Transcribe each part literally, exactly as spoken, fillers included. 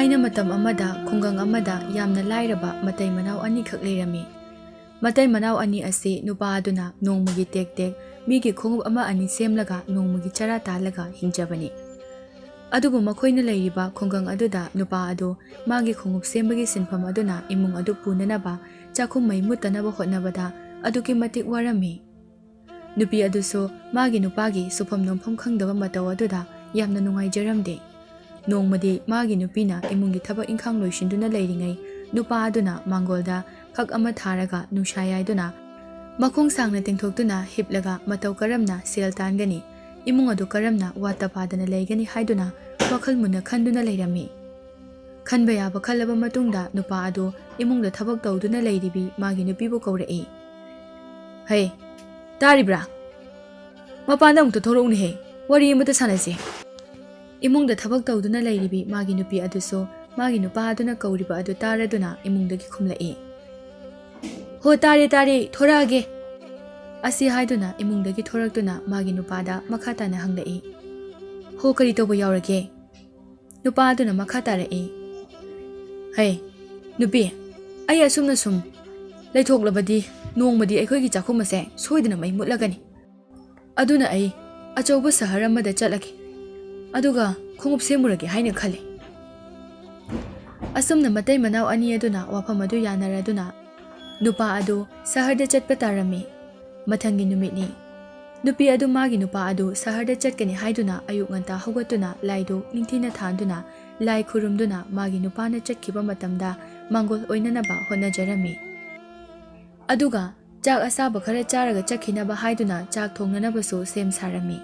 ꯊꯥꯏꯅ ꯃꯇꯝ ꯑꯃꯗ ꯈꯨꯡꯒꯪ ꯑꯃꯗ ꯌꯥꯝꯅ ꯂꯥꯏꯔꯕ ꯃꯇꯩ ꯃꯅꯥꯎ ꯑꯅꯤꯈꯛ ꯂꯩꯔꯝꯃꯤ꯫ ꯃꯇꯩ ꯃꯅꯥꯎ ꯑꯅꯤ ꯑꯁꯤ ꯅꯨꯄꯥ ꯑꯗꯨꯅ ꯅꯣꯡꯃꯒꯤ ꯇꯦꯛ ꯇꯦꯛ ꯃꯤꯒꯤ ꯈꯣꯡꯎꯞ ꯑꯃ ꯑꯅꯤ ꯁꯦꯝꯂꯒ ꯅꯣꯡꯃꯒꯤ ꯆꯔꯥ ꯇꯥꯜꯂꯒ ꯍꯤꯡꯖꯕꯅꯤ꯫ ꯑꯗꯨꯕꯨ ꯃꯈꯣꯏꯅ ꯂꯩꯔꯤꯕ ꯈꯨꯡꯒꯪ ꯑꯗꯨꯗ ꯅꯨꯄꯥ ꯑꯗꯨ ꯃꯥꯒꯤ ꯈꯣꯡꯎꯞ ꯁꯦꯝꯕꯒꯤ ꯁꯤꯟꯐꯝ ꯑꯗꯨꯅ ꯏꯃꯨꯡ ꯑꯗꯨ ꯄꯨꯅꯅꯕ, ꯆꯥꯛꯈꯨꯝ ꯃꯩ ꯃꯨꯠꯇꯅꯕ ꯍꯣꯠꯅꯕꯗ ꯑꯗꯨꯛꯀꯤ ꯃꯇꯤꯛ ꯋꯥꯔꯝꯃꯤ꯫ ꯅꯨꯄꯤ ꯑꯗꯨꯁꯨ ꯃꯥꯒꯤ ꯅꯨꯄꯥꯒꯤ ꯁꯨꯐꯝ ꯅꯣꯝꯐꯝ ꯈꯪꯗꯕ ꯃꯇꯧ ꯑꯗꯨꯗ ꯌꯥꯝꯅ ꯅꯨꯡꯉꯥꯏꯖꯔꯝꯗꯦ꯫ ꯅꯣꯡꯃꯗꯤ ꯃꯥꯒꯤ ꯅꯨꯄꯤꯅ ꯏꯃꯨꯡꯒꯤ ꯊꯕꯛ ꯏꯪꯈꯥꯡ ꯂꯣꯏꯁꯤꯟꯗꯨꯅ ꯂꯩꯔꯤꯉꯩ, ꯅꯨꯄꯥ ꯑꯗꯨꯅ ꯃꯥꯡꯒꯣꯜꯗ ꯐꯛ ꯑꯃ ꯊꯥꯔꯒ ꯅꯨꯡꯁꯥ ꯌꯥꯏꯗꯨꯅ, ꯃꯈꯣꯡ ꯁꯥꯡꯅ ꯇꯤꯡꯊꯣꯛꯇꯨꯅ ꯍꯤꯞꯂꯒ ꯃꯇꯧ ꯀꯔꯝꯅ ꯁꯦꯜ ꯇꯥꯟꯒꯅꯤ, ꯏꯃꯨꯡ ꯑꯗꯨ ꯀꯔꯝꯅ ꯋꯥꯠꯇ ꯄꯥꯗꯅ ꯂꯩꯒꯅꯤ ꯍꯥꯏꯗꯨꯅ ꯋꯥꯈꯜ ꯃꯨꯟꯅ ꯈꯟꯗꯨꯅ ꯂꯩꯔꯝꯃꯤ꯫ ꯈꯟꯕ ꯌꯥꯕ ꯈꯜꯂꯕ ꯃꯇꯨꯡꯗ ꯅꯨꯄꯥ ꯑꯗꯨ ꯏꯃꯨꯡꯗ ꯊꯕꯛ ꯇꯧꯗꯨꯅ ꯂꯩꯔꯤꯕꯤ ꯃꯥꯒꯤ ꯅꯨꯄꯤꯕꯨ ꯀꯧꯔꯛꯏ꯫ "ꯍꯩ, ꯇꯥꯔꯤꯕ꯭ꯔꯥ? ꯃꯄꯥꯟꯗ ꯑꯃꯨꯛꯇ ꯊꯣꯛꯂꯛꯎꯅꯦꯍꯦ, ꯋꯥꯔꯤ ꯑꯃꯇ ꯁꯥꯟꯅꯁꯦ꯫" ꯏꯃꯨꯡꯗ ꯊꯕꯛ ꯇꯧꯗꯨꯅ ꯂꯩꯔꯤꯕꯤ ꯃꯥꯒꯤ ꯅꯨꯄꯤ ꯑꯗꯨꯁꯨ ꯃꯥꯒꯤ ꯅꯨꯄꯥ ꯑꯗꯨꯅ ꯀꯧꯔꯤꯕ ꯑꯗꯨ ꯇꯥꯔꯗꯨꯅ ꯏꯃꯨꯡꯗꯒꯤ ꯈꯨꯝꯂꯛꯏ꯫ "ꯍꯣ, ꯇꯥꯔꯦ, ꯇꯥꯔꯦ, ꯊꯣꯔꯛꯑꯒꯦ꯫" ꯑꯁꯤ ꯍꯥꯏꯗꯨꯅ ꯏꯃꯨꯡꯗꯒꯤ ꯊꯣꯔꯛꯇꯨꯅ ꯃꯥꯒꯤ ꯅꯨꯄꯥꯗ ꯃꯈꯥ ꯇꯥꯅ ꯍꯪꯂꯛꯏ꯫ "ꯍꯣ, ꯀꯔꯤ ꯇꯧꯕ ꯌꯥꯎꯔꯒꯦ?" ꯅꯨꯄꯥ ꯑꯗꯨꯅ ꯃꯈꯥ ꯇꯥꯔꯛꯏ꯫ "ꯍꯩ, ꯅꯨꯄꯤ, ꯑꯩ ꯑꯁꯨꯝꯅ ꯁꯨꯝ ꯂꯩꯊꯣꯛꯂꯕꯗꯤ ꯅꯣꯡꯃꯗꯤ ꯑꯩꯈꯣꯏꯒꯤ ꯆꯥꯛꯈꯨꯝ ꯑꯁꯦ ꯁꯣꯏꯗꯅ ꯃꯩ ꯃꯨꯠꯂꯒꯅꯤ꯫ ꯑꯗꯨꯅ ꯑꯩ ꯑꯆꯧꯕ ꯁꯍꯔ ꯑꯃꯗ ꯆꯠꯂꯒꯦ, ꯑꯗꯨꯒ ꯈꯣꯡꯎꯞ ꯁꯦꯝꯃꯨꯔꯒꯦ ꯍꯥꯏꯅ ꯈꯜꯂꯤ꯫" ꯑꯁꯨꯝꯅ ꯃꯇꯩ ꯃꯅꯥꯎ ꯑꯅꯤ ꯑꯗꯨꯅ ꯋꯥꯐꯝ ꯑꯗꯨ ꯌꯥꯅꯔꯗꯨꯅ ꯅꯨꯄꯥ ꯑꯗꯨ ꯁꯍꯔꯗ ꯆꯠꯄ ꯇꯥꯔꯝꯃꯤ꯫ ꯃꯊꯪꯒꯤ ꯅꯨꯃꯤꯠꯅꯤ꯫ ꯅꯨꯄꯤ ꯑꯗꯨ ꯃꯥꯒꯤ ꯅꯨꯄꯥ ꯑꯗꯨ ꯁꯍꯔꯗ ꯆꯠꯀꯅꯤ ꯍꯥꯏꯗꯨꯅ ꯑꯌꯨꯛ ꯉꯟꯇꯥ ꯍꯧꯒꯠꯇꯨꯅ ꯂꯥꯏꯗꯨ ꯅꯤꯡꯊꯤꯅ ꯊꯥꯟꯗꯨꯅ ꯂꯥꯏ ꯈꯨꯔꯨꯝꯗꯨꯅ ꯃꯥꯒꯤ ꯅꯨꯄꯥꯅ ꯆꯠꯈꯤꯕ ꯃꯇꯝꯗ ꯃꯥꯡꯒꯣꯜ ꯑꯣꯏꯅꯅꯕ ꯍꯣꯠꯅꯖꯔꯝꯃꯤ꯫ ꯑꯗꯨꯒ ꯆꯥꯛ ꯑꯁꯥꯕ ꯈꯔ ꯆꯥꯔꯒ ꯆꯠꯈꯤꯅꯕ ꯍꯥꯏꯗꯨꯅ ꯆꯥꯛ ꯊꯣꯡꯅꯅꯕꯁꯨ ꯁꯦꯝ ꯁꯥꯔꯝꯃꯤ꯫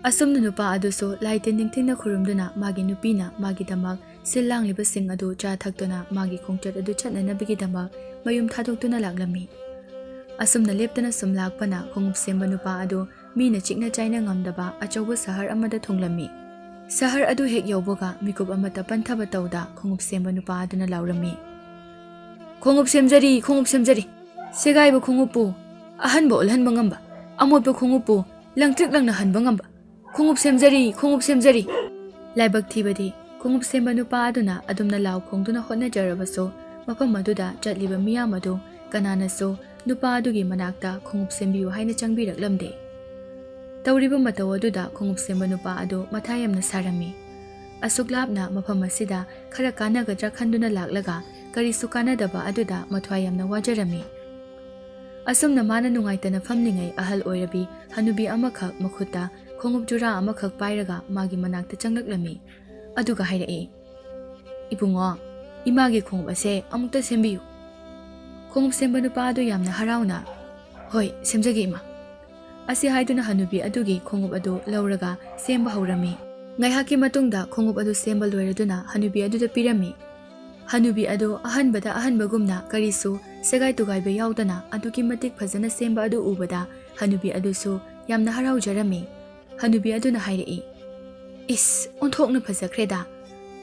ꯑꯁꯨꯝꯅ ꯅꯨꯄꯥ ꯑꯗꯨꯁꯨ ꯂꯥꯏ ꯇꯤꯟ ꯅꯤꯡꯊꯤꯅ ꯈꯨꯔꯨꯝꯗꯨꯅ ꯃꯥꯒꯤ ꯅꯨꯄꯤꯅ ꯃꯥꯒꯤꯗꯃꯛ ꯁꯤꯜ ꯂꯥꯡꯂꯤꯕꯁꯤꯡ ꯑꯗꯨ ꯆꯥ ꯊꯛꯇꯨꯅ ꯃꯥꯒꯤ ꯈꯣꯡꯆꯠ ꯑꯗꯨ ꯆꯠꯅꯅꯕꯒꯤꯗꯃꯛ ꯃꯌꯨꯝ ꯊꯥꯗꯣꯛꯇꯨꯅ ꯂꯥꯛꯂꯝꯃꯤ꯫ ꯑꯁꯨꯝꯅ ꯂꯦꯞꯇꯅ ꯁꯨꯝ ꯂꯥꯛꯄꯅ ꯈꯣꯡꯎꯞ ꯁꯦꯝꯕ ꯅꯨꯄꯥ ꯑꯗꯨ ꯃꯤꯅ ꯆꯤꯛꯅ ꯆꯥꯏꯅ ꯉꯝꯗꯕ ꯑꯆꯧꯕ ꯁꯍꯔ ꯑꯃꯗ ꯊꯨꯡꯂꯝꯃꯤ꯫ ꯁꯍꯔ ꯑꯗꯨ ꯍꯦꯛ ꯌꯧꯕꯒ ꯃꯤꯀꯨꯞ ꯑꯃꯠꯇ ꯄꯟꯊꯕ ꯇꯧꯗ ꯈꯣꯡꯎꯞ ꯁꯦꯝꯕ ꯅꯨꯄꯥ ꯑꯗꯨꯅ ꯂꯥꯎꯔꯝꯃꯤ, "ꯈꯣꯡꯎꯞ ꯁꯦꯝꯖꯔꯤ, ꯈꯣꯡꯎꯞ ꯁꯦꯝꯖꯔꯤ꯫ ꯁꯦꯒꯥꯏꯕ ꯈꯣꯡꯎꯞꯄꯨ ꯑꯍꯟꯕ ꯑꯣꯜꯍꯟꯕ ꯉꯝꯕ, ꯑꯃꯣꯠꯄ ꯈꯣꯡꯎꯞꯄꯨ ꯂꯪꯇ꯭ꯔꯤꯛ ꯂꯪꯅ ꯍꯟꯕ ꯉꯝꯕ꯫ ꯈꯣꯡꯎꯞ ꯁꯦꯝꯖꯔꯤ, ꯈꯣꯡꯎꯞ ꯁꯦꯝꯖꯔꯤ꯫" ꯂꯥꯏꯕꯛ ꯊꯤꯕꯗꯤ ꯈꯣꯡꯎꯞ ꯁꯦꯝꯕ ꯅꯨꯄꯥ ꯑꯗꯨꯅ ꯑꯗꯨꯝꯅ ꯂꯥꯎ ꯈꯣꯡꯗꯨꯅ ꯍꯣꯠꯅꯖꯔꯕꯁꯨ, ꯃꯐꯝ ꯑꯗꯨꯗ ꯆꯠꯂꯤꯕ ꯃꯤꯌꯥꯝ ꯑꯗꯨ ꯀꯅꯥꯅꯁꯨ ꯅꯨꯄꯥ ꯑꯗꯨꯒꯤ ꯃꯅꯥꯛꯇ ꯈꯣꯡꯎꯞ ꯁꯦꯝꯕꯤꯌꯨ ꯍꯥꯏꯅ ꯆꯪꯕꯤꯔꯛꯂꯝꯗꯦ꯫ ꯇꯧꯔꯤꯕ ꯃꯇꯧ ꯑꯗꯨꯗ ꯈꯣꯡꯎꯞ ꯁꯦꯝꯕ ꯅꯨꯄꯥ ꯑꯗꯨ ꯃꯊꯥ ꯌꯥꯝꯅ ꯁꯥꯔꯝꯃꯤ꯫ ꯑꯁꯨꯛ ꯂꯥꯞꯅ ꯃꯐꯝ ꯑꯁꯤꯗ ꯈꯔ ꯀꯥꯟꯅꯒꯗ꯭ꯔꯥ ꯈꯟꯗꯨꯅ ꯂꯥꯛꯂꯒ ꯀꯔꯤꯁꯨ ꯀꯥꯟꯅꯗꯕ ꯑꯗꯨꯗ ꯃꯊ꯭ꯋꯥꯏ ꯌꯥꯝꯅ ꯋꯥꯖꯔꯝꯃꯤ꯫ ꯑꯁꯨꯝꯅ ꯃꯥꯅ ꯅꯨꯡꯉꯥꯏꯇꯅ ꯐꯝꯂꯤꯉꯩ, ꯑꯍꯜ ꯑꯣꯏꯔꯕꯤ ꯍꯅꯨꯕꯤ ꯑꯃꯈꯛ ꯃꯈꯨꯠꯇ ꯈꯣꯡꯎꯞ ꯖꯨꯔꯥ ꯑꯃꯈꯛ ꯄꯥꯏꯔꯒ ꯃꯥꯒꯤ ꯃꯅꯥꯛꯇ ꯆꯪꯂꯛꯂꯝꯃꯤ꯫ ꯑꯗꯨꯒ ꯍꯥꯏꯔꯛꯏ, "ꯏꯕꯨꯡꯉꯣ, ꯏꯃꯥꯒꯤ ꯈꯣꯡꯎꯞ ꯑꯁꯦ ꯑꯃꯨꯛꯇ ꯁꯦꯝꯕꯤꯌꯨ꯫" ꯈꯣꯡꯎꯞ ꯁꯦꯝꯕ ꯅꯨꯄꯥ ꯑꯗꯨ ꯌꯥꯝꯅ ꯍꯔꯥꯎꯅ, "ꯍꯣꯏ, ꯁꯦꯝꯖꯒꯦ ꯏꯃꯥ꯫" ꯑꯁꯤ ꯍꯥꯏꯗꯨꯅ ꯍꯅꯨꯕꯤ ꯑꯗꯨꯒꯤ ꯈꯣꯡꯎꯞ ꯑꯗꯨ ꯂꯧꯔꯒ ꯁꯦꯝꯕ ꯍꯧꯔꯝꯃꯤ꯫ ꯉꯥꯏꯍꯥꯛꯀꯤ ꯃꯇꯨꯡꯗ ꯈꯣꯡꯎꯞ ꯑꯗꯨ ꯁꯦꯝꯕ ꯂꯣꯏꯔꯗꯨꯅ ꯍꯅꯨꯕꯤ ꯑꯗꯨꯗ ꯄꯤꯔꯝꯃꯤ꯫ ꯍꯅꯨꯕꯤ ꯑꯗꯨ ꯑꯍꯟꯕꯗ ꯑꯍꯟꯕꯒꯨꯝꯅ ꯀꯔꯤꯁꯨ ꯁꯦꯒꯥꯏ ꯇꯨꯒꯥꯏꯕ ꯌꯥꯎꯗꯅ ꯑꯗꯨꯛꯀꯤ ꯃꯇꯤꯛ ꯐꯖꯅ ꯁꯦꯝꯕ ꯑꯗꯨ ꯎꯕꯗ ꯍꯅꯨꯕꯤ ꯑꯗꯨꯁꯨ ꯌꯥꯝꯅ ꯍꯔꯥꯎꯖꯔꯝꯃꯤ꯫ ꯍꯅꯨꯕꯤ ꯑꯗꯨꯅ ꯍꯥꯏꯔꯛꯏ, "ꯏꯁ, ꯑꯣꯟꯊꯣꯛꯅ ꯐꯖꯈ꯭ꯔꯦꯗ꯫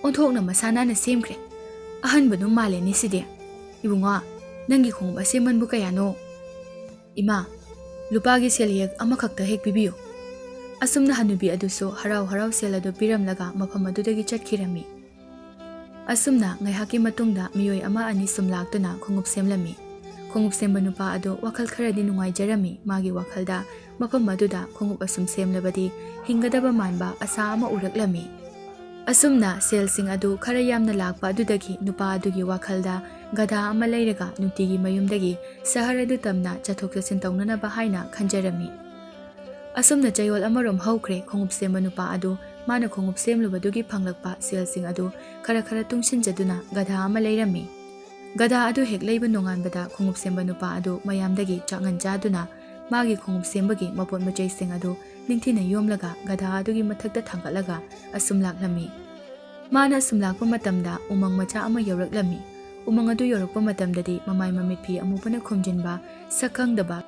ꯑꯣꯟꯊꯣꯛꯅ ꯃꯁꯥ ꯅꯥꯟꯅ ꯁꯦꯝꯈ꯭ꯔꯦ꯫ ꯑꯍꯟꯕꯗꯨ ꯃꯥꯜꯂꯦꯅꯦ ꯁꯤꯗꯤ꯫ ꯏꯕꯨꯡꯉꯣ, ꯅꯪꯒꯤ ꯈꯣꯡꯎꯞ ꯑꯁꯦꯝꯃꯟꯕꯨ ꯀꯌꯥꯅꯣ?" "ꯏꯃꯥ, ꯂꯨꯄꯥꯒꯤ ꯁꯦꯜꯌꯦꯛ ꯑꯃꯈꯛꯇ ꯍꯦꯛ ꯄꯤꯕꯤꯌꯨ꯫" ꯑꯁꯨꯝꯅ ꯍꯅꯨꯕꯤ ꯑꯗꯨꯁꯨ ꯍꯔꯥꯎ ꯍꯔꯥꯎ ꯁꯦꯜ ꯑꯗꯨ ꯄꯤꯔꯝꯂꯒ ꯃꯐꯝ ꯑꯗꯨꯗꯒꯤ ꯆꯠꯈꯤꯔꯝꯃꯤ꯫ ꯑꯁꯨꯝꯅ ꯉꯥꯏꯍꯥꯛꯀꯤ ꯃꯇꯨꯡꯗ ꯃꯤꯑꯣꯏ ꯑꯃ ꯑꯅꯤ ꯁꯨꯝ ꯂꯥꯛꯇꯨꯅ ꯈꯣꯡꯎꯞ ꯁꯦꯝꯂꯝꯃꯤ꯫ ꯈꯣꯡꯎꯞ ꯁꯦꯝꯕ ꯅꯨꯄꯥ ꯑꯗꯨ ꯋꯥꯈꯜ ꯈꯔꯗꯤ ꯅꯨꯡꯉꯥꯏꯖꯔꯝꯃꯤ꯫ ꯃꯥꯒꯤ ꯋꯥꯈꯜꯗ ꯃꯐꯝ ꯑꯗꯨꯗ ꯈꯣꯡꯎꯞ ꯑꯁꯨꯝ ꯁꯦꯝꯂꯕꯗꯤ ꯍꯤꯡꯒꯗꯕ ꯃꯥꯟꯕ ꯑꯁꯥ ꯑꯃ ꯎꯔꯛꯂꯝꯃꯤ꯫ ꯑꯁꯨꯝꯅ ꯁꯦꯜꯁꯤꯡ ꯑꯗꯨ ꯈꯔ ꯌꯥꯝꯅ ꯂꯥꯛꯄ ꯑꯗꯨꯗꯒꯤ ꯅꯨꯄꯥ ꯑꯗꯨꯒꯤ ꯋꯥꯈꯜꯗ ꯒꯙꯥ ꯑꯃ ꯂꯩꯔꯒ ꯅꯨꯡꯇꯤꯒꯤ ꯃꯌꯨꯝꯗꯒꯤ ꯁꯍꯔ ꯑꯗꯨ ꯇꯝꯅ ꯆꯠꯊꯣꯛ ꯆꯠꯁꯤꯟ ꯇꯧꯅꯅꯕ ꯍꯥꯏꯅ ꯈꯟꯖꯔꯝꯃꯤ꯫ ꯑꯁꯨꯝꯅ ꯆꯌꯣꯜ ꯑꯃꯔꯣꯝ ꯍꯧꯈ꯭ꯔꯦ꯫ ꯈꯣꯡꯎꯞ ꯁꯦꯝꯕ ꯅꯨꯄꯥ ꯑꯗꯨ ꯃꯥꯅ ꯈꯣꯡꯎꯞ ꯁꯦꯝꯂꯨꯕꯗꯨꯒꯤ ꯐꯪꯂꯛꯄ ꯁꯦꯜꯁꯤꯡ ꯑꯗꯨ ꯈꯔ ꯈꯔ ꯇꯨꯡꯁꯤꯟꯖꯗꯨꯅ ꯒꯙꯥ ꯑꯃ ꯂꯩꯔꯝꯃꯤ꯫ ꯒꯙꯥ ꯑꯗꯨ ꯍꯦꯛ ꯂꯩꯕ ꯅꯣꯡꯉꯥꯟꯕꯗ ꯈꯣꯡꯎꯞ ꯁꯦꯝꯕ ꯅꯨꯄꯥ ꯑꯗꯨ ꯃꯌꯥꯝꯗꯒꯤ ꯆꯥꯛꯉꯟ ꯆꯥꯗꯨꯅ ꯃꯥꯒꯤ ꯈꯣꯡꯎꯞ ꯁꯦꯝꯕꯒꯤ ꯃꯄꯣꯠ ꯃꯆꯩꯁꯤꯡ ꯑꯗꯨ ꯅꯤꯡꯊꯤꯅ ꯌꯣꯝꯂꯒ ꯒꯙꯥ ꯑꯗꯨꯒꯤ ꯃꯊꯛꯇ ꯊꯥꯡꯒꯠꯂꯒ ꯑꯁꯨꯝ ꯂꯥꯛꯂꯝꯃꯤ꯫ ꯃꯥꯅ ꯑꯁꯨꯝ ꯂꯥꯛꯄ ꯃꯇꯝꯗ ꯎꯃꯪ ꯃꯆꯥ ꯑꯃ ꯌꯧꯔꯛꯂꯝꯃꯤ꯫ ꯎꯃꯪ ꯑꯗꯨ ꯌꯧꯔꯛꯄ ꯃꯇꯝꯗꯗꯤ ꯃꯃꯥꯏ ꯃꯃꯤꯠ ꯐꯤ ꯑꯃꯨꯕꯅ ꯈꯨꯝꯖꯤꯟꯕ, ꯁꯛ ꯈꯪꯗꯕ,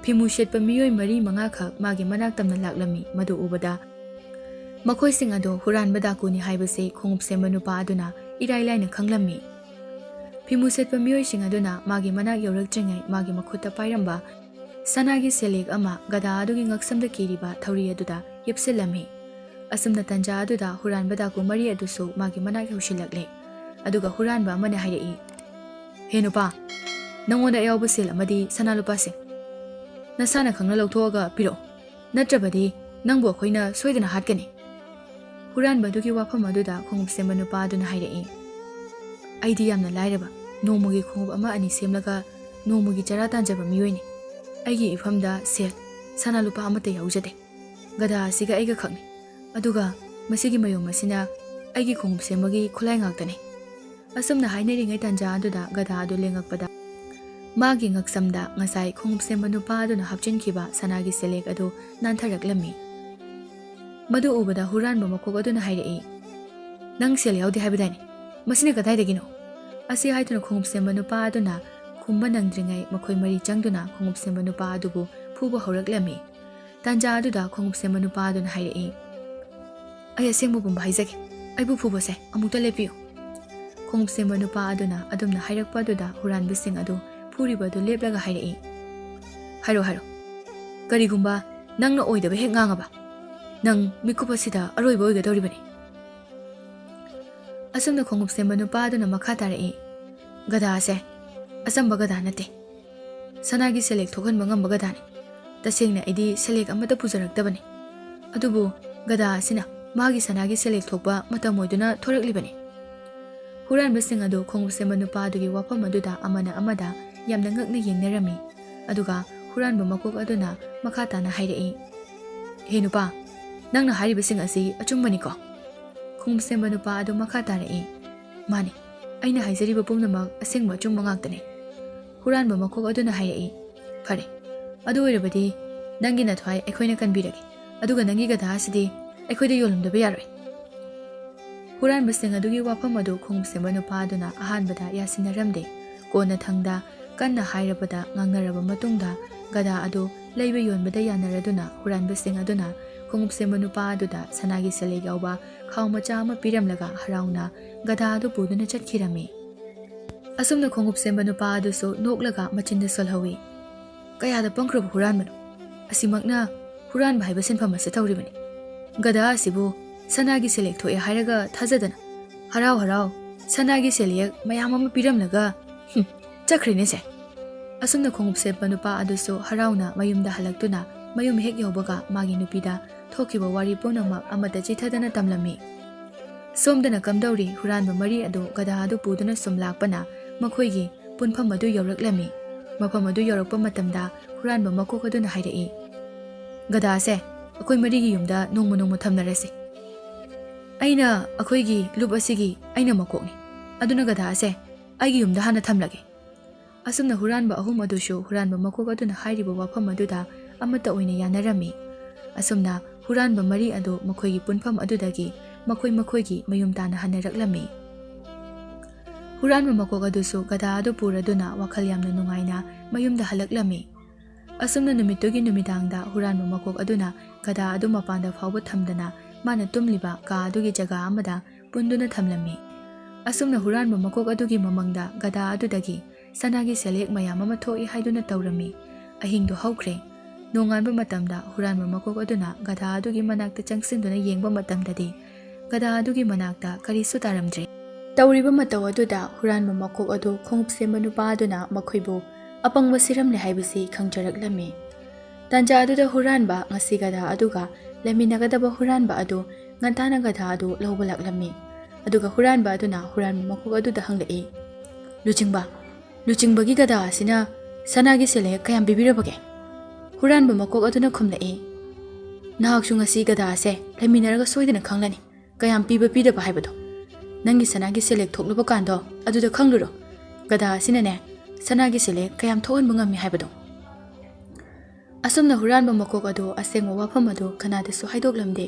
ꯐꯤꯃꯨ ꯁꯦꯠꯄ ꯃꯤꯑꯣꯏ ꯃꯔꯤ ꯃꯉꯥꯈꯛ ꯃꯥꯒꯤ ꯃꯅꯥꯛ ꯇꯝꯅ ꯂꯥꯛꯂꯝꯃꯤ꯫ ꯃꯗꯨ ꯎꯕꯗ ꯃꯈꯣꯏꯁꯤꯡ ꯑꯗꯨ ꯍꯨꯔꯥꯟꯕ ꯗꯥꯀꯨꯅꯤ ꯍꯥꯏꯕꯁꯤ ꯈꯣꯡꯎꯞ ꯁꯦꯝꯕ ꯅꯨꯄꯥ ꯑꯗꯨꯅ ꯏꯔꯥꯏ ꯂꯥꯏꯅ ꯈꯪꯂꯝꯃꯤ꯫ ꯐꯤꯃꯨ ꯁꯦꯠꯄ ꯃꯤꯑꯣꯏꯁꯤꯡ ꯑꯗꯨꯅ ꯃꯥꯒꯤ ꯃꯅꯥꯛ ꯌꯧꯔꯛꯇ꯭ꯔꯤꯉꯩ ꯃꯥꯒꯤ ꯃꯈꯨꯠꯇ ꯄꯥꯏꯔꯝꯕ ꯁꯅꯥꯒꯤ ꯁꯦꯜꯌꯦꯛ ꯑꯃ ꯒꯙꯥ ꯑꯗꯨꯒꯤ ꯉꯛꯁꯝꯗ ꯀꯤꯔꯤꯕ ꯊꯧꯔꯤ ꯑꯗꯨꯗ ꯌꯦꯞꯁꯤꯜꯂꯝꯃꯤ꯫ ꯑꯁꯨꯝꯅ ꯇꯟꯖꯥ ꯑꯗꯨꯗ ꯍꯨꯔꯥꯟꯕ ꯗꯥꯀꯨ ꯃꯔꯤ ꯑꯗꯨꯁꯨ ꯃꯥꯒꯤ ꯃꯅꯥꯛ ꯌꯧꯁꯤꯜꯂꯛꯂꯦ꯫ ꯑꯗꯨꯒ ꯍꯨꯔꯥꯟꯕ ꯑꯃꯅ ꯍꯥꯏꯔꯛꯏ, "ꯍꯦ ꯅꯨꯄꯥ, ꯅꯪꯉꯣꯟꯗ ꯑꯌꯥꯎꯕ ꯁꯦꯜ ꯑꯃꯗꯤ ꯁꯅꯥ ꯂꯨꯄꯥꯁꯤꯡ ꯅꯁꯥꯅ ꯈꯪꯅ ꯂꯧꯊꯣꯛꯑꯒ ꯄꯤꯔꯛꯑꯣ, ꯅꯠꯇ꯭ꯔꯕꯗꯤ ꯅꯪꯕꯨ ꯑꯩꯈꯣꯏꯅ ꯁꯣꯏꯗꯅ ꯍꯥꯠꯀꯅꯤ꯫" ꯍꯨꯔꯥꯟꯕ ꯑꯗꯨꯒꯤ ꯋꯥꯐꯝ ꯑꯗꯨꯗ ꯈꯣꯡꯎꯞ ꯁꯦꯝꯕ ꯅꯨꯄꯥ ꯑꯗꯨꯅ ꯍꯥꯏꯔꯛꯏ, "ꯑꯩꯗꯤ ꯌꯥꯝꯅ ꯂꯥꯏꯔꯕ, ꯅꯣꯡꯃꯒꯤ ꯈꯣꯡꯎꯞ ꯑꯃ ꯑꯅꯤ ꯁꯦꯝꯂꯒ ꯅꯣꯡꯃꯒꯤ ꯆꯔꯥ ꯇꯥꯟꯖꯕ ꯃꯤꯑꯣꯏꯅꯤ꯫ ꯑꯩꯒꯤ ꯏꯐꯝꯗ ꯁꯦꯜ, ꯁꯅꯥ ꯂꯨꯄꯥ ꯑꯃꯠꯇ ꯌꯥꯎꯖꯗꯦ꯫ ꯒꯙꯥ ꯑꯁꯤꯒ ꯑꯩꯒ ꯈꯛꯅꯤ꯫ ꯑꯗꯨꯒ ꯃꯁꯤꯒꯤ ꯃꯌꯨꯝ ꯑꯁꯤꯅ ꯑꯩꯒꯤ ꯈꯣꯡꯎꯞ ꯁꯦꯝꯕꯒꯤ ꯈꯨꯠꯂꯥꯏ ꯉꯥꯛꯇꯅꯤ꯫" ꯑꯁꯨꯝꯅ ꯍꯥꯏꯅꯔꯤꯉꯩ ꯇꯥꯟꯖꯥ ꯑꯗꯨꯗ ꯒꯙꯥ ꯑꯗꯨ ꯂꯦꯡꯉꯛꯄꯗ ꯃꯥꯒꯤ ꯉꯛꯁꯝꯗ ꯉꯁꯥꯏ ꯈꯣꯡꯎꯞ ꯁꯦꯝꯕ ꯅꯨꯄꯥ ꯑꯗꯨꯅ ꯍꯥꯞꯆꯤꯟꯈꯤꯕ ꯁꯅꯥꯒꯤ ꯁꯦꯂꯦꯛ ꯑꯗꯨ ꯅꯥꯟꯊꯔꯛꯂꯝꯃꯤ꯫ ꯃꯗꯨ ꯎꯕꯗ ꯍꯨꯔꯥꯟꯕ ꯃꯀꯣꯛ ꯑꯗꯨꯅ ꯍꯥꯏꯔꯛꯏ, "ꯅꯪ ꯁꯦꯜ ꯌꯥꯎꯗꯦ ꯍꯥꯏꯕꯗꯥꯏꯅꯦ? ꯃꯁꯤꯅ ꯀꯗꯥꯏꯗꯒꯤꯅꯣ?" ꯑꯁꯤ ꯍꯥꯏꯗꯨꯅ ꯈꯣꯡꯎꯞ ꯁꯦꯝꯕ ꯅꯨꯄꯥ ꯑꯗꯨꯅ ꯈꯨꯝꯕ ꯅꯪꯗ꯭ꯔꯤꯉꯩ ꯃꯈꯣꯏ ꯃꯔꯤ ꯆꯪꯗꯨꯅ ꯈꯣꯡꯎꯞ ꯁꯦꯝꯕ ꯅꯨꯄꯥ ꯑꯗꯨꯕꯨ ꯐꯨꯕ ꯍꯧꯔꯛꯂꯝꯃꯤ꯫ ꯇꯥꯟꯖꯥ ꯑꯗꯨꯗ ꯈꯣꯡꯎꯞ ꯁꯦꯝꯕ ꯅꯨꯄꯥ ꯑꯗꯨꯅ ꯍꯥꯏꯔꯛꯏ, "ꯑꯩ ꯑꯁꯦꯡꯕ ꯄꯨꯝꯕ ꯍꯥꯏꯖꯒꯦ, ꯑꯩꯕꯨ ꯐꯨꯕꯁꯦ ꯑꯃꯨꯛꯇ ꯂꯦꯞꯄꯤꯌꯨ꯫" ꯈꯣꯡꯎꯞ ꯁꯦꯝꯕ ꯅꯨꯄꯥ ꯑꯗꯨꯅ ꯑꯗꯨꯝꯅ ꯍꯥꯏꯔꯛꯄ ꯑꯗꯨꯗ ꯍꯨꯔꯥꯟꯕꯁꯤꯡ ꯑꯗꯨ ꯐꯨꯔꯤꯕ ꯑꯗꯨ ꯂꯦꯞꯂꯒ ꯍꯥꯏꯔꯛꯏ, "ꯍꯥꯏꯔꯣ, ꯍꯥꯏꯔꯣ꯫ ꯀꯔꯤꯒꯨꯝꯕ ꯅꯪꯅ ꯑꯣꯏꯗꯕ ꯍꯦꯛ ꯉꯥꯡꯉꯕ, ꯅꯪ ꯃꯤꯀꯨꯞ ꯑꯁꯤꯗ ꯑꯔꯣꯏꯕ ꯑꯣꯏꯒꯗꯧꯔꯤꯕꯅꯤ꯫" ꯑꯁꯨꯝꯅ ꯈꯣꯡꯎꯞ ꯁꯦꯝꯕ ꯅꯨꯄꯥ ꯑꯗꯨꯅ ꯃꯈꯥ ꯇꯥꯔꯛꯏ, "ꯒꯙꯥ ꯑꯁꯦ ꯑꯆꯝꯕ ꯒꯙꯥ ꯅꯠꯇꯦ꯫ ꯁꯅꯥꯒꯤ ꯁꯦꯂꯦꯛ ꯊꯣꯛꯍꯟꯕ ꯉꯝꯕ ꯒꯙꯥꯅꯤ꯫ ꯇꯁꯦꯡꯅ ꯑꯩꯗꯤ ꯁꯦꯂꯦꯛ ꯑꯃꯠꯇ ꯄꯨꯖꯔꯛꯇꯕꯅꯤ꯫ ꯑꯗꯨꯕꯨ ꯒꯙꯥ ꯑꯁꯤꯅ ꯃꯥꯒꯤ ꯁꯅꯥꯒꯤ ꯁꯦꯂꯦꯛ ꯊꯣꯛꯄ ꯃꯇꯝ ꯑꯣꯏꯗꯨꯅ ꯊꯣꯔꯛꯂꯤꯕꯅꯤ꯫" ꯍꯨꯔꯥꯟꯕꯁꯤꯡ ꯑꯗꯨ ꯈꯣꯡꯎꯞ ꯁꯦꯝꯕ ꯅꯨꯄꯥ ꯑꯗꯨꯒꯤ ꯋꯥꯐꯝ ꯑꯗꯨꯗ ꯑꯃꯅ ꯑꯃꯗ ꯌꯥꯝꯅ ꯉꯛꯅ ꯌꯦꯡꯅꯔꯝꯃꯤ꯫ ꯑꯗꯨꯒ ꯍꯨꯔꯥꯟꯕ ꯃꯀꯣꯛ ꯑꯗꯨꯅ ꯃꯈꯥ ꯇꯥꯅ ꯍꯥꯏꯔꯛꯏ, "ꯍꯦ ꯅꯨꯄꯥ, ꯅꯪꯅ ꯍꯥꯏꯔꯤꯕꯁꯤꯡ ꯑꯁꯤ ꯑꯆꯨꯝꯕꯅꯤꯀꯣ?" ꯈꯣꯡꯎꯞ ꯁꯦꯝꯕ ꯅꯨꯄꯥ ꯑꯗꯨ ꯃꯈꯥ ꯇꯥꯔꯛꯏ, "ꯃꯥꯅꯤ, ꯑꯩꯅ ꯍꯥꯏꯖꯔꯤꯕ ꯄꯨꯝꯅꯃꯛ ꯑꯁꯦꯡꯕ ꯑꯆꯨꯝꯕ ꯉꯥꯛꯇꯅꯤ꯫" ꯍꯨꯔꯥꯟꯕ ꯃꯀꯣꯛ ꯑꯗꯨꯅ ꯍꯥꯏꯔꯛꯏ, "ꯐꯔꯦ, ꯑꯗꯨ ꯑꯣꯏꯔꯕꯗꯤ ꯅꯪꯒꯤ ꯅꯊ꯭ꯋꯥꯏ ꯑꯩꯈꯣꯏꯅ ꯀꯟꯕꯤꯔꯒꯦ, ꯑꯗꯨꯒ ꯅꯪꯒꯤ ꯒꯙꯥ ꯑꯁꯤꯗꯤ ꯑꯩꯈꯣꯏꯗ ꯌꯣꯜꯂꯝꯗꯕ ꯌꯥꯔꯣꯏ꯫" ꯍꯨꯔꯥꯟꯕꯁꯤꯡ ꯑꯗꯨꯒꯤ ꯋꯥꯐꯝ ꯑꯗꯨ ꯈꯣꯡꯎꯞ ꯁꯦꯝꯕ ꯅꯨꯄꯥ ꯑꯗꯨꯅ ꯑꯍꯥꯟꯕꯗ ꯌꯥꯁꯤꯟꯅꯔꯝꯗꯦ꯫ ꯀꯣꯟꯅꯊꯪꯗ ꯀꯟꯅ ꯍꯥꯏꯔꯕꯗ ꯉꯥꯡꯅꯔꯕ ꯃꯇꯨꯡꯗ ꯒꯙꯥ ꯑꯗꯨ ꯂꯩꯕ ꯌꯣꯟꯕꯗ ꯌꯥꯅꯔꯗꯨꯅ ꯍꯨꯔꯥꯟꯕꯁꯤꯡ ꯑꯗꯨꯅ ꯈꯣꯡꯎꯞ ꯁꯦꯝꯕ ꯅꯨꯄꯥ ꯑꯗꯨꯗ ꯁꯅꯥꯒꯤ ꯁꯦꯂꯦꯛ ꯌꯥꯎꯕ ꯈꯥꯎ ꯃꯆꯥ ꯑꯃ ꯄꯤꯔꯝꯂꯒ ꯍꯔꯥꯎꯅ ꯒꯙꯥ ꯑꯗꯨ ꯄꯨꯗꯨꯅ ꯆꯠꯈꯤꯔꯝꯃꯤ꯫ ꯑꯁꯨꯝꯅ ꯈꯣꯡꯎꯞ ꯁꯦꯝꯕ ꯅꯨꯄꯥ ꯑꯗꯨꯁꯨ ꯅꯣꯛꯂꯒ ꯃꯆꯤꯟꯗ ꯁꯣꯜꯍꯧꯏ, "ꯀꯌꯥꯗ ꯄꯪꯈ꯭ꯔꯕ ꯍꯨꯔꯥꯟꯕꯅꯣ! ꯑꯁꯤꯃꯛꯅ ꯍꯨꯔꯥꯟꯕ ꯍꯥꯏꯕ ꯁꯤꯟꯐꯝ ꯑꯁꯤ ꯇꯧꯔꯤꯕꯅꯤ꯫" "ꯒꯙꯥ ꯑꯁꯤꯕꯨ ꯁꯅꯥꯒꯤ ꯁꯦꯜꯌꯦꯛ ꯊꯣꯛꯑꯦ ꯍꯥꯏꯔꯒ ꯊꯥꯖꯗꯅ, ꯍꯔꯥꯎ ꯍꯔꯥꯎ ꯁꯅꯥꯒꯤ ꯁꯦꯜꯌꯦꯛ ꯃꯌꯥꯝ ꯑꯃ ꯄꯤꯔꯝꯂꯒ, ꯍꯨꯝ, ꯆꯠꯈ꯭ꯔꯦꯅꯦꯁꯦ"꯫ ꯑꯁꯨꯝꯅ ꯈꯣꯡꯎꯞ ꯁꯦꯠꯄ ꯅꯨꯄꯥ ꯑꯗꯨꯁꯨ ꯍꯔꯥꯎꯅ ꯃꯌꯨꯝꯗ ꯍꯜꯂꯛꯇꯨꯅ ꯃꯌꯨꯝ ꯍꯦꯛ ꯌꯧꯕꯒ ꯃꯥꯒꯤ ꯅꯨꯄꯤꯗ ꯊꯣꯛꯈꯤꯕ ꯋꯥꯔꯤ ꯄꯨꯝꯅꯃꯛ ꯑꯃꯠꯇ ꯆꯤꯊꯗꯅ ꯇꯝꯂꯝꯃꯤ꯫ ꯁꯣꯝꯗꯅ ꯀꯝꯗꯧꯔꯤ, ꯍꯨꯔꯥꯟꯕ ꯃꯔꯤ ꯑꯗꯨ ꯒꯙꯥ ꯑꯗꯨ ꯄꯨꯗꯨꯅ ꯁꯨꯝ ꯂꯥꯛꯄꯅ ꯃꯈꯣꯏꯒꯤ ꯄꯨꯟꯐꯝ ꯑꯗꯨ ꯌꯧꯔꯛꯂꯝꯃꯤ꯫ ꯃꯐꯝ ꯑꯗꯨ ꯌꯧꯔꯛꯄ ꯃꯇꯝꯗ ꯍꯨꯔꯥꯟꯕ ꯃꯀꯣꯛ ꯑꯗꯨꯅ ꯍꯥꯏꯔꯛꯏ, "ꯒꯙꯥꯁꯦ ꯑꯩꯈꯣꯏ ꯃꯔꯤꯒꯤ ꯌꯨꯝꯗ ꯅꯣꯡꯃ ꯅꯣꯡꯃ ꯊꯝꯅꯔꯁꯤ꯫ ꯑꯩꯅ ꯑꯩꯈꯣꯏꯒꯤ ꯂꯨꯞ ꯑꯁꯤꯒꯤ ꯑꯩꯅ ꯃꯀꯣꯛꯅꯤ, ꯑꯗꯨꯅ ꯒꯙꯥꯁꯦ ꯑꯩꯒꯤ ꯌꯨꯝꯗ ꯍꯥꯟꯅ ꯊꯝꯂꯒꯦ"꯫ ꯑꯁꯨꯝꯅ ꯍꯨꯔꯥꯟꯕ ꯑꯍꯨꯝ ꯑꯗꯨꯁꯨ ꯍꯨꯔꯥꯟꯕ ꯃꯀꯣꯛ ꯑꯗꯨꯅ ꯍꯥꯏꯔꯤꯕ ꯋꯥꯐꯝ ꯑꯗꯨꯗ ꯑꯃꯠꯇ ꯑꯣꯏꯅ ꯌꯥꯅꯔꯝꯃꯤ꯫ ꯑꯁꯨꯝꯅ ꯍꯨꯔꯥꯟꯕ ꯃꯔꯤ ꯑꯗꯨ ꯃꯈꯣꯏꯒꯤ ꯄꯨꯟꯐꯝ ꯑꯗꯨꯗꯒꯤ ꯃꯈꯣꯏ ꯃꯈꯣꯏꯒꯤ ꯃꯌꯨꯝ ꯇꯥꯟꯅ ꯍꯟꯅꯔꯛꯂꯝꯃꯤ꯫ ꯍꯨꯔꯥꯟꯕ ꯃꯀꯣꯛ ꯑꯗꯨꯁꯨ ꯒꯙꯥ ꯑꯗꯨ ꯄꯨꯔꯗꯨꯅ ꯋꯥꯈꯜ ꯌꯥꯝꯅ ꯅꯨꯡꯉꯥꯏꯅ ꯃꯌꯨꯝꯗ ꯍꯜꯂꯛꯂꯝꯃꯤ꯫ ꯑꯁꯨꯝꯅ ꯅꯨꯃꯤꯠꯇꯨꯒꯤ ꯅꯨꯃꯤꯗꯥꯡꯗ ꯍꯨꯔꯥꯟꯕ ꯃꯀꯣꯛ ꯑꯗꯨꯅ ꯒꯙꯥ ꯑꯗꯨ ꯃꯄꯥꯟꯗ ꯐꯥꯎꯕ ꯊꯝꯗꯅ ꯃꯥꯅ ꯇꯨꯝꯂꯤꯕ ꯀꯥ ꯑꯗꯨꯒꯤ ꯖꯒꯥ ꯑꯃꯗ ꯄꯨꯟꯗꯨꯅ ꯊꯝꯂꯝꯃꯤ꯫ ꯑꯁꯨꯝꯅ ꯍꯨꯔꯥꯟꯕ ꯃꯀꯣꯛ ꯑꯗꯨꯒꯤ ꯃꯃꯪꯗ ꯒꯙꯥ ꯑꯗꯨꯗꯒꯤ ꯁꯅꯥꯒꯤ ꯁꯦꯜꯌꯦꯛ ꯃꯌꯥꯝ ꯑꯃ ꯊꯣꯛꯏ ꯍꯥꯏꯗꯨꯅ ꯇꯧꯔꯝꯃꯤ꯫ ꯑꯍꯤꯡꯗꯨ ꯍꯧꯈ꯭ꯔꯦ꯫ ꯅꯣꯡꯉꯥꯟꯕ ꯃꯇꯝꯗ ꯍꯨꯔꯥꯟꯕ ꯃꯀꯣꯛ ꯑꯗꯨꯅ ꯒꯙꯥ ꯑꯗꯨꯒꯤ ꯃꯅꯥꯛꯇ ꯆꯪꯁꯤꯟꯗꯨꯅ ꯌꯦꯡꯕ ꯃꯇꯝꯗꯗꯤ ꯒꯙꯥ ꯑꯗꯨꯒꯤ ꯃꯅꯥꯛꯇ ꯀꯔꯤꯁꯨ ꯇꯥꯔꯝꯗ꯭ꯔꯦ꯫ ꯇꯧꯔꯤꯕ ꯃꯇꯧ ꯑꯗꯨꯗ ꯍꯨꯔꯥꯟꯕ ꯃꯀꯣꯛ ꯑꯗꯨ ꯈꯣꯡꯎꯞ ꯁꯦꯝꯕ ꯅꯨꯄꯥ ꯑꯗꯨꯅ ꯃꯈꯣꯏꯕꯨ ꯑꯄꯪꯕ ꯁꯤꯔꯝꯂꯦ ꯍꯥꯏꯕꯁꯤ ꯈꯪꯖꯔꯛꯂꯝꯃꯤ꯫ ꯇꯥꯟꯖꯥ ꯑꯗꯨꯗ ꯍꯨꯔꯥꯟꯕ ꯉꯁꯤ ꯒꯙꯥ ꯑꯗꯨꯒ ꯂꯩꯃꯤꯟꯅꯒꯗꯕ ꯍꯨꯔꯥꯟꯕ ꯑꯗꯨ ꯉꯟꯇꯥꯅ ꯒꯙꯥ ꯑꯗꯨ ꯂꯧꯕ ꯂꯥꯛꯂꯝꯃꯤ꯫ ꯑꯗꯨꯒ ꯍꯨꯔꯥꯟꯕ ꯑꯗꯨꯅ ꯍꯨꯔꯥꯟꯕ ꯃꯀꯣꯛ ꯑꯗꯨꯗ ꯍꯪꯂꯛꯏ, "ꯂꯨꯆꯤꯡꯕ, ꯂꯨꯆꯤꯡꯕꯒꯤ ꯒꯙꯥ ꯑꯁꯤꯅ ꯁꯅꯥꯒꯤ ꯁꯦꯜꯌꯦꯛ ꯀꯌꯥꯝ ꯄꯤꯕꯤꯔꯕꯒꯦ?" ꯍꯨꯔꯥꯟꯕ ꯃꯀꯣꯛ ꯑꯗꯨꯅ ꯈꯨꯝꯂꯛꯏ, "ꯅꯍꯥꯛꯁꯨ ꯉꯁꯤ ꯒꯙꯥ ꯑꯁꯦ ꯂꯩꯃꯤꯟꯅꯔꯒ ꯁꯣꯏꯗꯅ ꯈꯪꯂꯅꯤ ꯀꯌꯥꯝ ꯄꯤꯕ ꯄꯤꯗꯕ ꯍꯥꯏꯕꯗꯣ꯫ ꯅꯪꯒꯤ ꯁꯅꯥꯒꯤ ꯁꯦꯜꯌꯦꯛ ꯊꯣꯛꯂꯨꯕ ꯀꯥꯟꯗꯣ ꯑꯗꯨꯗ ꯈꯪꯂꯨꯔꯣ꯫ ꯒꯙꯥ ꯑꯁꯤꯅꯅꯦ ꯁꯅꯥꯒꯤ ꯁꯦꯜꯌꯦꯛ ꯀꯌꯥꯝ ꯊꯣꯛꯍꯟꯕ ꯉꯝꯃꯤ ꯍꯥꯏꯕꯗꯣ"꯫ ꯑꯁꯨꯝꯅ ꯍꯨꯔꯥꯟꯕ ꯃꯀꯣꯛ ꯑꯗꯨ ꯑꯁꯦꯡꯕ ꯋꯥꯐꯝ ꯑꯗꯨ ꯀꯅꯥꯗꯁꯨ ꯍꯥꯏꯗꯣꯛꯂꯝꯗꯦ꯫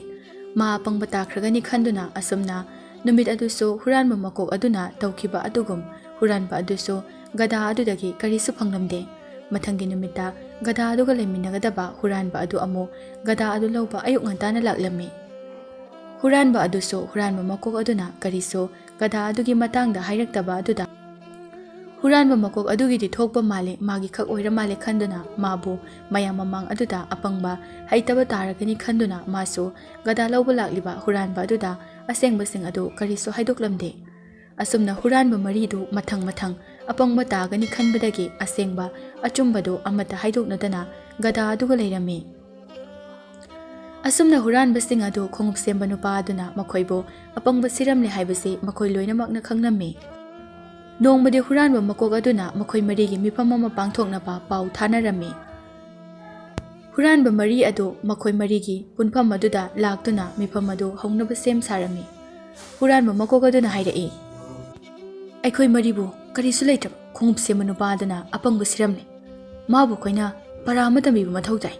ꯃꯥ ꯑꯄꯪꯕ ꯇꯥꯈ꯭ꯔꯒꯅꯤ ꯈꯟꯗꯨꯅ ꯑꯁꯨꯝꯅ ꯅꯨꯃꯤꯠ ꯑꯗꯨꯁꯨ ꯍꯨꯔꯥꯟꯕ ꯃꯀꯣꯛ ꯑꯗꯨꯅ ꯇꯧꯈꯤꯕ ꯑꯗꯨꯒꯨꯝ ꯍꯨꯔꯥꯟꯕ ꯑꯗꯨꯁꯨ ꯒꯙꯥ ꯑꯗꯨꯗꯒꯤ ꯀꯔꯤꯁꯨ ꯐꯪꯂꯝꯗꯦ꯫ ꯃꯊꯪꯒꯤ ꯅꯨꯃꯤꯠꯇ ꯒꯙꯥ ꯑꯗꯨꯒ ꯂꯩꯃꯤꯟꯅꯒꯗꯕ ꯍꯨꯔꯥꯟꯕ ꯑꯗꯨ ꯑꯃꯨꯛ ꯒꯙꯥ ꯑꯗꯨ ꯂꯧꯕ ꯑꯌꯨꯛ ꯉꯟꯇꯥꯅ ꯂꯥꯛꯂꯝꯃꯤ꯫ ꯍꯨꯔꯥꯟꯕ ꯑꯗꯨꯁꯨ ꯍꯨꯔꯥꯟꯕ ꯃꯀꯣꯛ ꯑꯗꯨꯅ ꯀꯔꯤꯁꯨ ꯒꯙꯥ ꯑꯗꯨꯒꯤ ꯃꯇꯥꯡꯗ ꯍꯥꯏꯔꯛꯇꯕ ꯑꯗꯨꯗ ꯍꯨꯔꯥꯟꯕ ꯃꯀꯣꯛ ꯑꯗꯨꯒꯤꯗꯤ ꯊꯣꯛꯄ ꯃꯥꯜꯂꯦ, ꯃꯥꯒꯤ ꯈꯛ ꯑꯣꯏꯔ ꯃꯥꯜꯂꯦ ꯈꯟꯗꯨꯅ ꯃꯥꯕꯨ ꯃꯌꯥꯝ ꯃꯃꯥꯡ ꯑꯗꯨꯗ ꯑꯄꯪꯕ, ꯍꯩꯇꯕ ꯇꯥꯔꯒꯅꯤ ꯈꯟꯗꯨꯅ ꯃꯥꯁꯨ ꯒꯙꯥ ꯂꯧꯕ ꯂꯥꯛꯂꯤꯕ ꯍꯨꯔꯥꯟꯕ ꯑꯗꯨꯗ ꯑꯁꯦꯡꯕꯁꯤꯡ ꯑꯗꯨ ꯀꯔꯤꯁꯨ ꯍꯥꯏꯗꯣꯛꯂꯝꯗꯦ꯫ ꯑꯁꯨꯝꯅ ꯍꯨꯔꯥꯟꯕ ꯃꯔꯤꯗꯨ ꯃꯊꯪ ꯃꯊꯪ ꯑꯄꯪꯕ ꯇꯥꯒꯅꯤ ꯈꯟꯕꯗꯒꯤ ꯑꯁꯦꯡꯕ ꯑꯆꯨꯝꯕꯗꯨ ꯑꯃꯠꯇ ꯍꯥꯏꯗꯣꯛꯅꯗꯅ ꯒꯙꯥ ꯑꯗꯨꯒ ꯂꯩꯔꯝꯃꯤ꯫ ꯑꯁꯨꯝꯅ ꯍꯨꯔꯥꯟꯕꯁꯤꯡ ꯑꯗꯨ ꯈꯣꯡꯎꯞ ꯁꯦꯝꯕ ꯅꯨꯄꯥ ꯑꯗꯨꯅ ꯃꯈꯣꯏꯕꯨ ꯑꯄꯪꯕ ꯁꯤꯔꯝꯂꯦ ꯍꯥꯏꯕꯁꯤ ꯃꯈꯣꯏ ꯂꯣꯏꯅꯃꯛꯅ ꯈꯪꯂꯝꯃꯤ꯫ ꯅꯣꯡꯃꯗꯤ ꯍꯨꯔꯥꯟꯕ ꯃꯀꯣꯛ ꯑꯗꯨꯅ ꯃꯈꯣꯏ ꯃꯔꯤꯒꯤ ꯃꯤꯐꯝ ꯑꯃ ꯄꯥꯡꯊꯣꯛꯅꯕ ꯄꯥꯎ ꯊꯥꯅꯔꯝꯃꯤ꯫ ꯍꯨꯔꯥꯟꯕ ꯃꯔꯤ ꯑꯗꯨ ꯃꯈꯣꯏ ꯃꯔꯤꯒꯤ ꯄꯨꯟꯐꯝ ꯑꯗꯨꯗ ꯂꯥꯛꯇꯨꯅ ꯃꯤꯐꯝ ꯑꯗꯨ ꯍꯧꯅꯕ ꯁꯦꯝ ꯁꯥꯔꯝꯃꯤ꯫ ꯍꯨꯔꯥꯟꯕ ꯃꯀꯣꯛ ꯑꯗꯨꯅ ꯍꯥꯏꯔꯛꯏ, "ꯑꯩꯈꯣꯏ ꯃꯔꯤꯕꯨ ꯀꯔꯤꯁꯨ ꯂꯩꯇ꯭ꯔꯕ ꯈꯣꯡꯎꯞ ꯁꯦꯝꯕ ꯅꯨꯄꯥ ꯑꯗꯨꯅ ꯑꯄꯪꯕ ꯁꯤꯔꯝꯂꯦ꯫ ꯃꯥꯕꯨ ꯑꯩꯈꯣꯏꯅ ꯄꯔꯥ ꯑꯃ ꯇꯝꯕꯤꯕ ꯃꯊꯧ ꯇꯥꯏ꯫"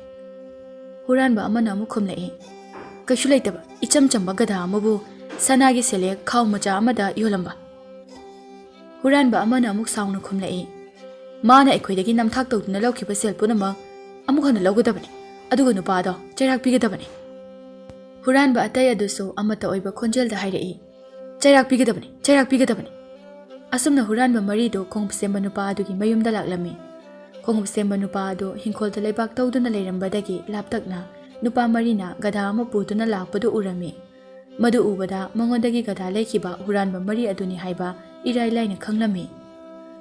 ꯍꯨꯔꯥꯟꯕ ꯑꯃꯅ ꯑꯃꯨꯛ ꯈꯨꯝꯂꯛꯏ, "ꯀꯩꯁꯨ ꯂꯩꯇꯕ ꯏꯆꯝ ꯆꯝꯕ ꯒꯙꯥ ꯑꯃꯕꯨ ꯁꯅꯥꯒꯤ ꯁꯦꯂꯦꯛ ꯈꯥꯎ ꯃꯆꯥ ꯑꯃꯗ ꯌꯣꯜꯂꯝꯕ?" ꯍꯨꯔꯥꯟꯕ ꯑꯃꯅ ꯑꯃꯨꯛ ꯁꯥꯎꯅ ꯈꯨꯝꯂꯛꯏ, "ꯃꯥꯅ ꯑꯩꯈꯣꯏꯗꯒꯤ ꯅꯝꯊꯥꯛ ꯇꯧꯗꯨꯅ ꯂꯧꯈꯤꯕ ꯁꯦꯜ ꯄꯨꯝꯅꯃꯛ ꯑꯃꯨꯛ ꯍꯟꯅ ꯂꯧꯒꯗꯕꯅꯤ, ꯑꯗꯨꯒ ꯅꯨꯄꯥꯗꯣ ꯆꯩꯔꯥꯛ ꯄꯤꯒꯗꯕꯅꯤ꯫" ꯍꯨꯔꯥꯟꯕ ꯑꯇꯩ ꯑꯗꯨꯁꯨ ꯑꯃꯠꯇ ꯑꯣꯏꯕ ꯈꯣꯟꯖꯦꯜꯗ ꯍꯥꯏꯔꯛꯏ, "ꯆꯩꯔꯥꯛ ꯄꯤꯒꯗꯕꯅꯤ, ꯆꯩꯔꯥꯛ ꯄꯤꯒꯗꯕꯅꯤ!" ꯑꯁꯨꯝꯅ ꯍꯨꯔꯥꯟꯕ ꯃꯔꯤꯗꯨ ꯈꯣꯡꯎꯞ ꯁꯦꯝꯕ ꯅꯨꯄꯥ ꯑꯗꯨꯒꯤ ꯃꯌꯨꯝꯗ ꯂꯥꯛꯂꯝꯃꯤ꯫ ꯈꯣꯡꯎꯞ ꯁꯦꯝꯕ ꯅꯨꯄꯥ ꯑꯗꯨ ꯍꯤꯡꯈꯣꯜꯗ ꯂꯩꯕꯥꯛ ꯇꯧꯗꯨꯅ ꯂꯩꯔꯝꯕꯗꯒꯤ ꯂꯥꯞꯇꯛꯅ ꯅꯨꯄꯥ ꯃꯔꯤꯅ ꯒꯙꯥ ꯑꯃ ꯄꯨꯗꯨꯅ ꯂꯥꯛꯄꯗꯨ ꯎꯔꯝꯃꯤ꯫ ꯃꯗꯨ ꯎꯕꯗ ꯃꯉꯣꯟꯗꯒꯤ ꯒꯙꯥ ꯂꯩꯈꯤꯕ ꯍꯨꯔꯥꯟꯕ ꯃꯔꯤ ꯑꯗꯨꯅꯤ ꯍꯥꯏꯕ ꯏꯔꯥꯏ ꯂꯥꯏꯅ ꯈꯪꯂꯝꯃꯤ꯫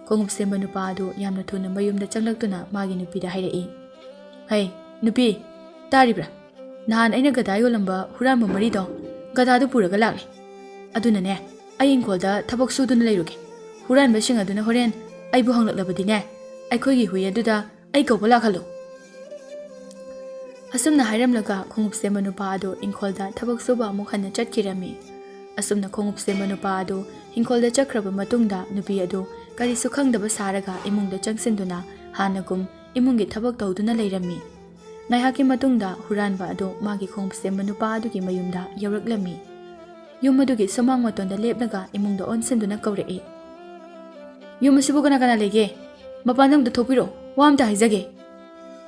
ꯈꯣꯡꯎꯞ ꯁꯦꯝꯕ ꯅꯨꯄꯥ ꯑꯗꯨ ꯌꯥꯝꯅ ꯊꯨꯅ ꯃꯌꯨꯝꯗ ꯆꯪꯂꯛꯇꯨꯅ ꯃꯥꯒꯤ ꯅꯨꯄꯤꯗ ꯍꯥꯏꯔꯛꯏ, "ꯍꯩ, ꯅꯨꯄꯤ, ꯇꯥꯔꯤꯕ꯭ꯔꯥ? ꯅꯍꯥꯟ ꯑꯩꯅ ꯒꯙꯥ ꯌꯣꯜꯂꯝꯕ ꯍꯨꯔꯥꯟꯕ ꯃꯔꯤꯗꯣ ꯒꯙꯥꯗꯨ ꯄꯨꯔꯒ ꯂꯥꯛꯂꯦ꯫ ꯑꯗꯨꯅꯅꯦ, ꯑꯩ ꯏꯪꯈꯣꯜꯗ ꯊꯕꯛ ꯁꯨꯗꯨꯅ ꯂꯩꯔꯨꯒꯦ꯫ ꯍꯨꯔꯥꯟꯕꯁꯤꯡ ꯑꯗꯨꯅ ꯍꯣꯔꯦꯟ ꯑꯩꯕꯨ ꯍꯪꯂꯛꯂꯕꯗꯤꯅꯦ, ꯑꯩꯈꯣꯏꯒꯤ ꯍꯨꯏ ꯑꯗꯨꯗ ꯑꯩ ꯀꯧꯕ ꯂꯥꯛꯍꯜꯂꯨ꯫" ꯑꯁꯨꯝꯅ ꯍꯥꯏꯔꯝꯂꯒ ꯈꯣꯡꯎꯞ ꯁꯦꯝꯕ ꯅꯨꯄꯥ ꯑꯗꯨ ꯏꯪꯈꯣꯜꯗ ꯊꯕꯛ ꯁꯨꯕ ꯑꯃꯨꯛ ꯍꯟꯅ ꯆꯠꯈꯤꯔꯝꯃꯤ꯫ ꯑꯁꯨꯝꯅ ꯈꯣꯡꯎꯞ ꯁꯦꯝꯕ ꯅꯨꯄꯥ ꯑꯗꯨ ꯏꯪꯈꯣꯜꯗ ꯆꯠꯈ꯭ꯔꯕ ꯃꯇꯨꯡꯗ ꯅꯨꯄꯤ ꯑꯗꯨ ꯀꯔꯤꯁꯨ ꯈꯪꯗꯕ ꯁꯥꯔꯒ ꯏꯃꯨꯡꯗ ꯆꯪꯁꯤꯟꯗꯨꯅ ꯍꯥꯟꯅꯒꯨꯝ ꯏꯃꯨꯡꯒꯤ ꯊꯕꯛ ꯇꯧꯗꯨꯅ ꯂꯩꯔꯝꯃꯤ꯫ ꯉꯥꯏꯍꯥꯛꯀꯤ ꯃꯇꯨꯡꯗ ꯍꯨꯔꯥꯟꯕ ꯑꯗꯨ ꯃꯥꯒꯤ ꯈꯣꯡꯎꯞ ꯁꯦꯝꯕ ꯅꯨꯄꯥ ꯑꯗꯨꯒꯤ ꯃꯌꯨꯝꯗ ꯌꯧꯔꯛꯂꯝꯃꯤ꯫ ꯌꯨꯝ ꯑꯗꯨꯒꯤ ꯁꯨꯃꯥꯡ ꯃꯇꯣꯟꯗ ꯂꯦꯞꯂꯒ ꯏꯃꯨꯡꯗ ꯑꯣꯟꯁꯤꯟꯗꯨꯅ ꯀꯧꯔꯛꯏ, "ꯌꯨꯝ ꯑꯁꯤꯕꯨ ꯀꯅꯥ ꯀꯅꯥ ꯂꯩꯒꯦ? ꯃꯄꯥꯟꯗ ꯑꯝꯇ ꯊꯣꯛꯄꯤꯔꯣ, ꯋꯥ ꯑꯝꯇ ꯍꯥꯏꯖꯒꯦ꯫"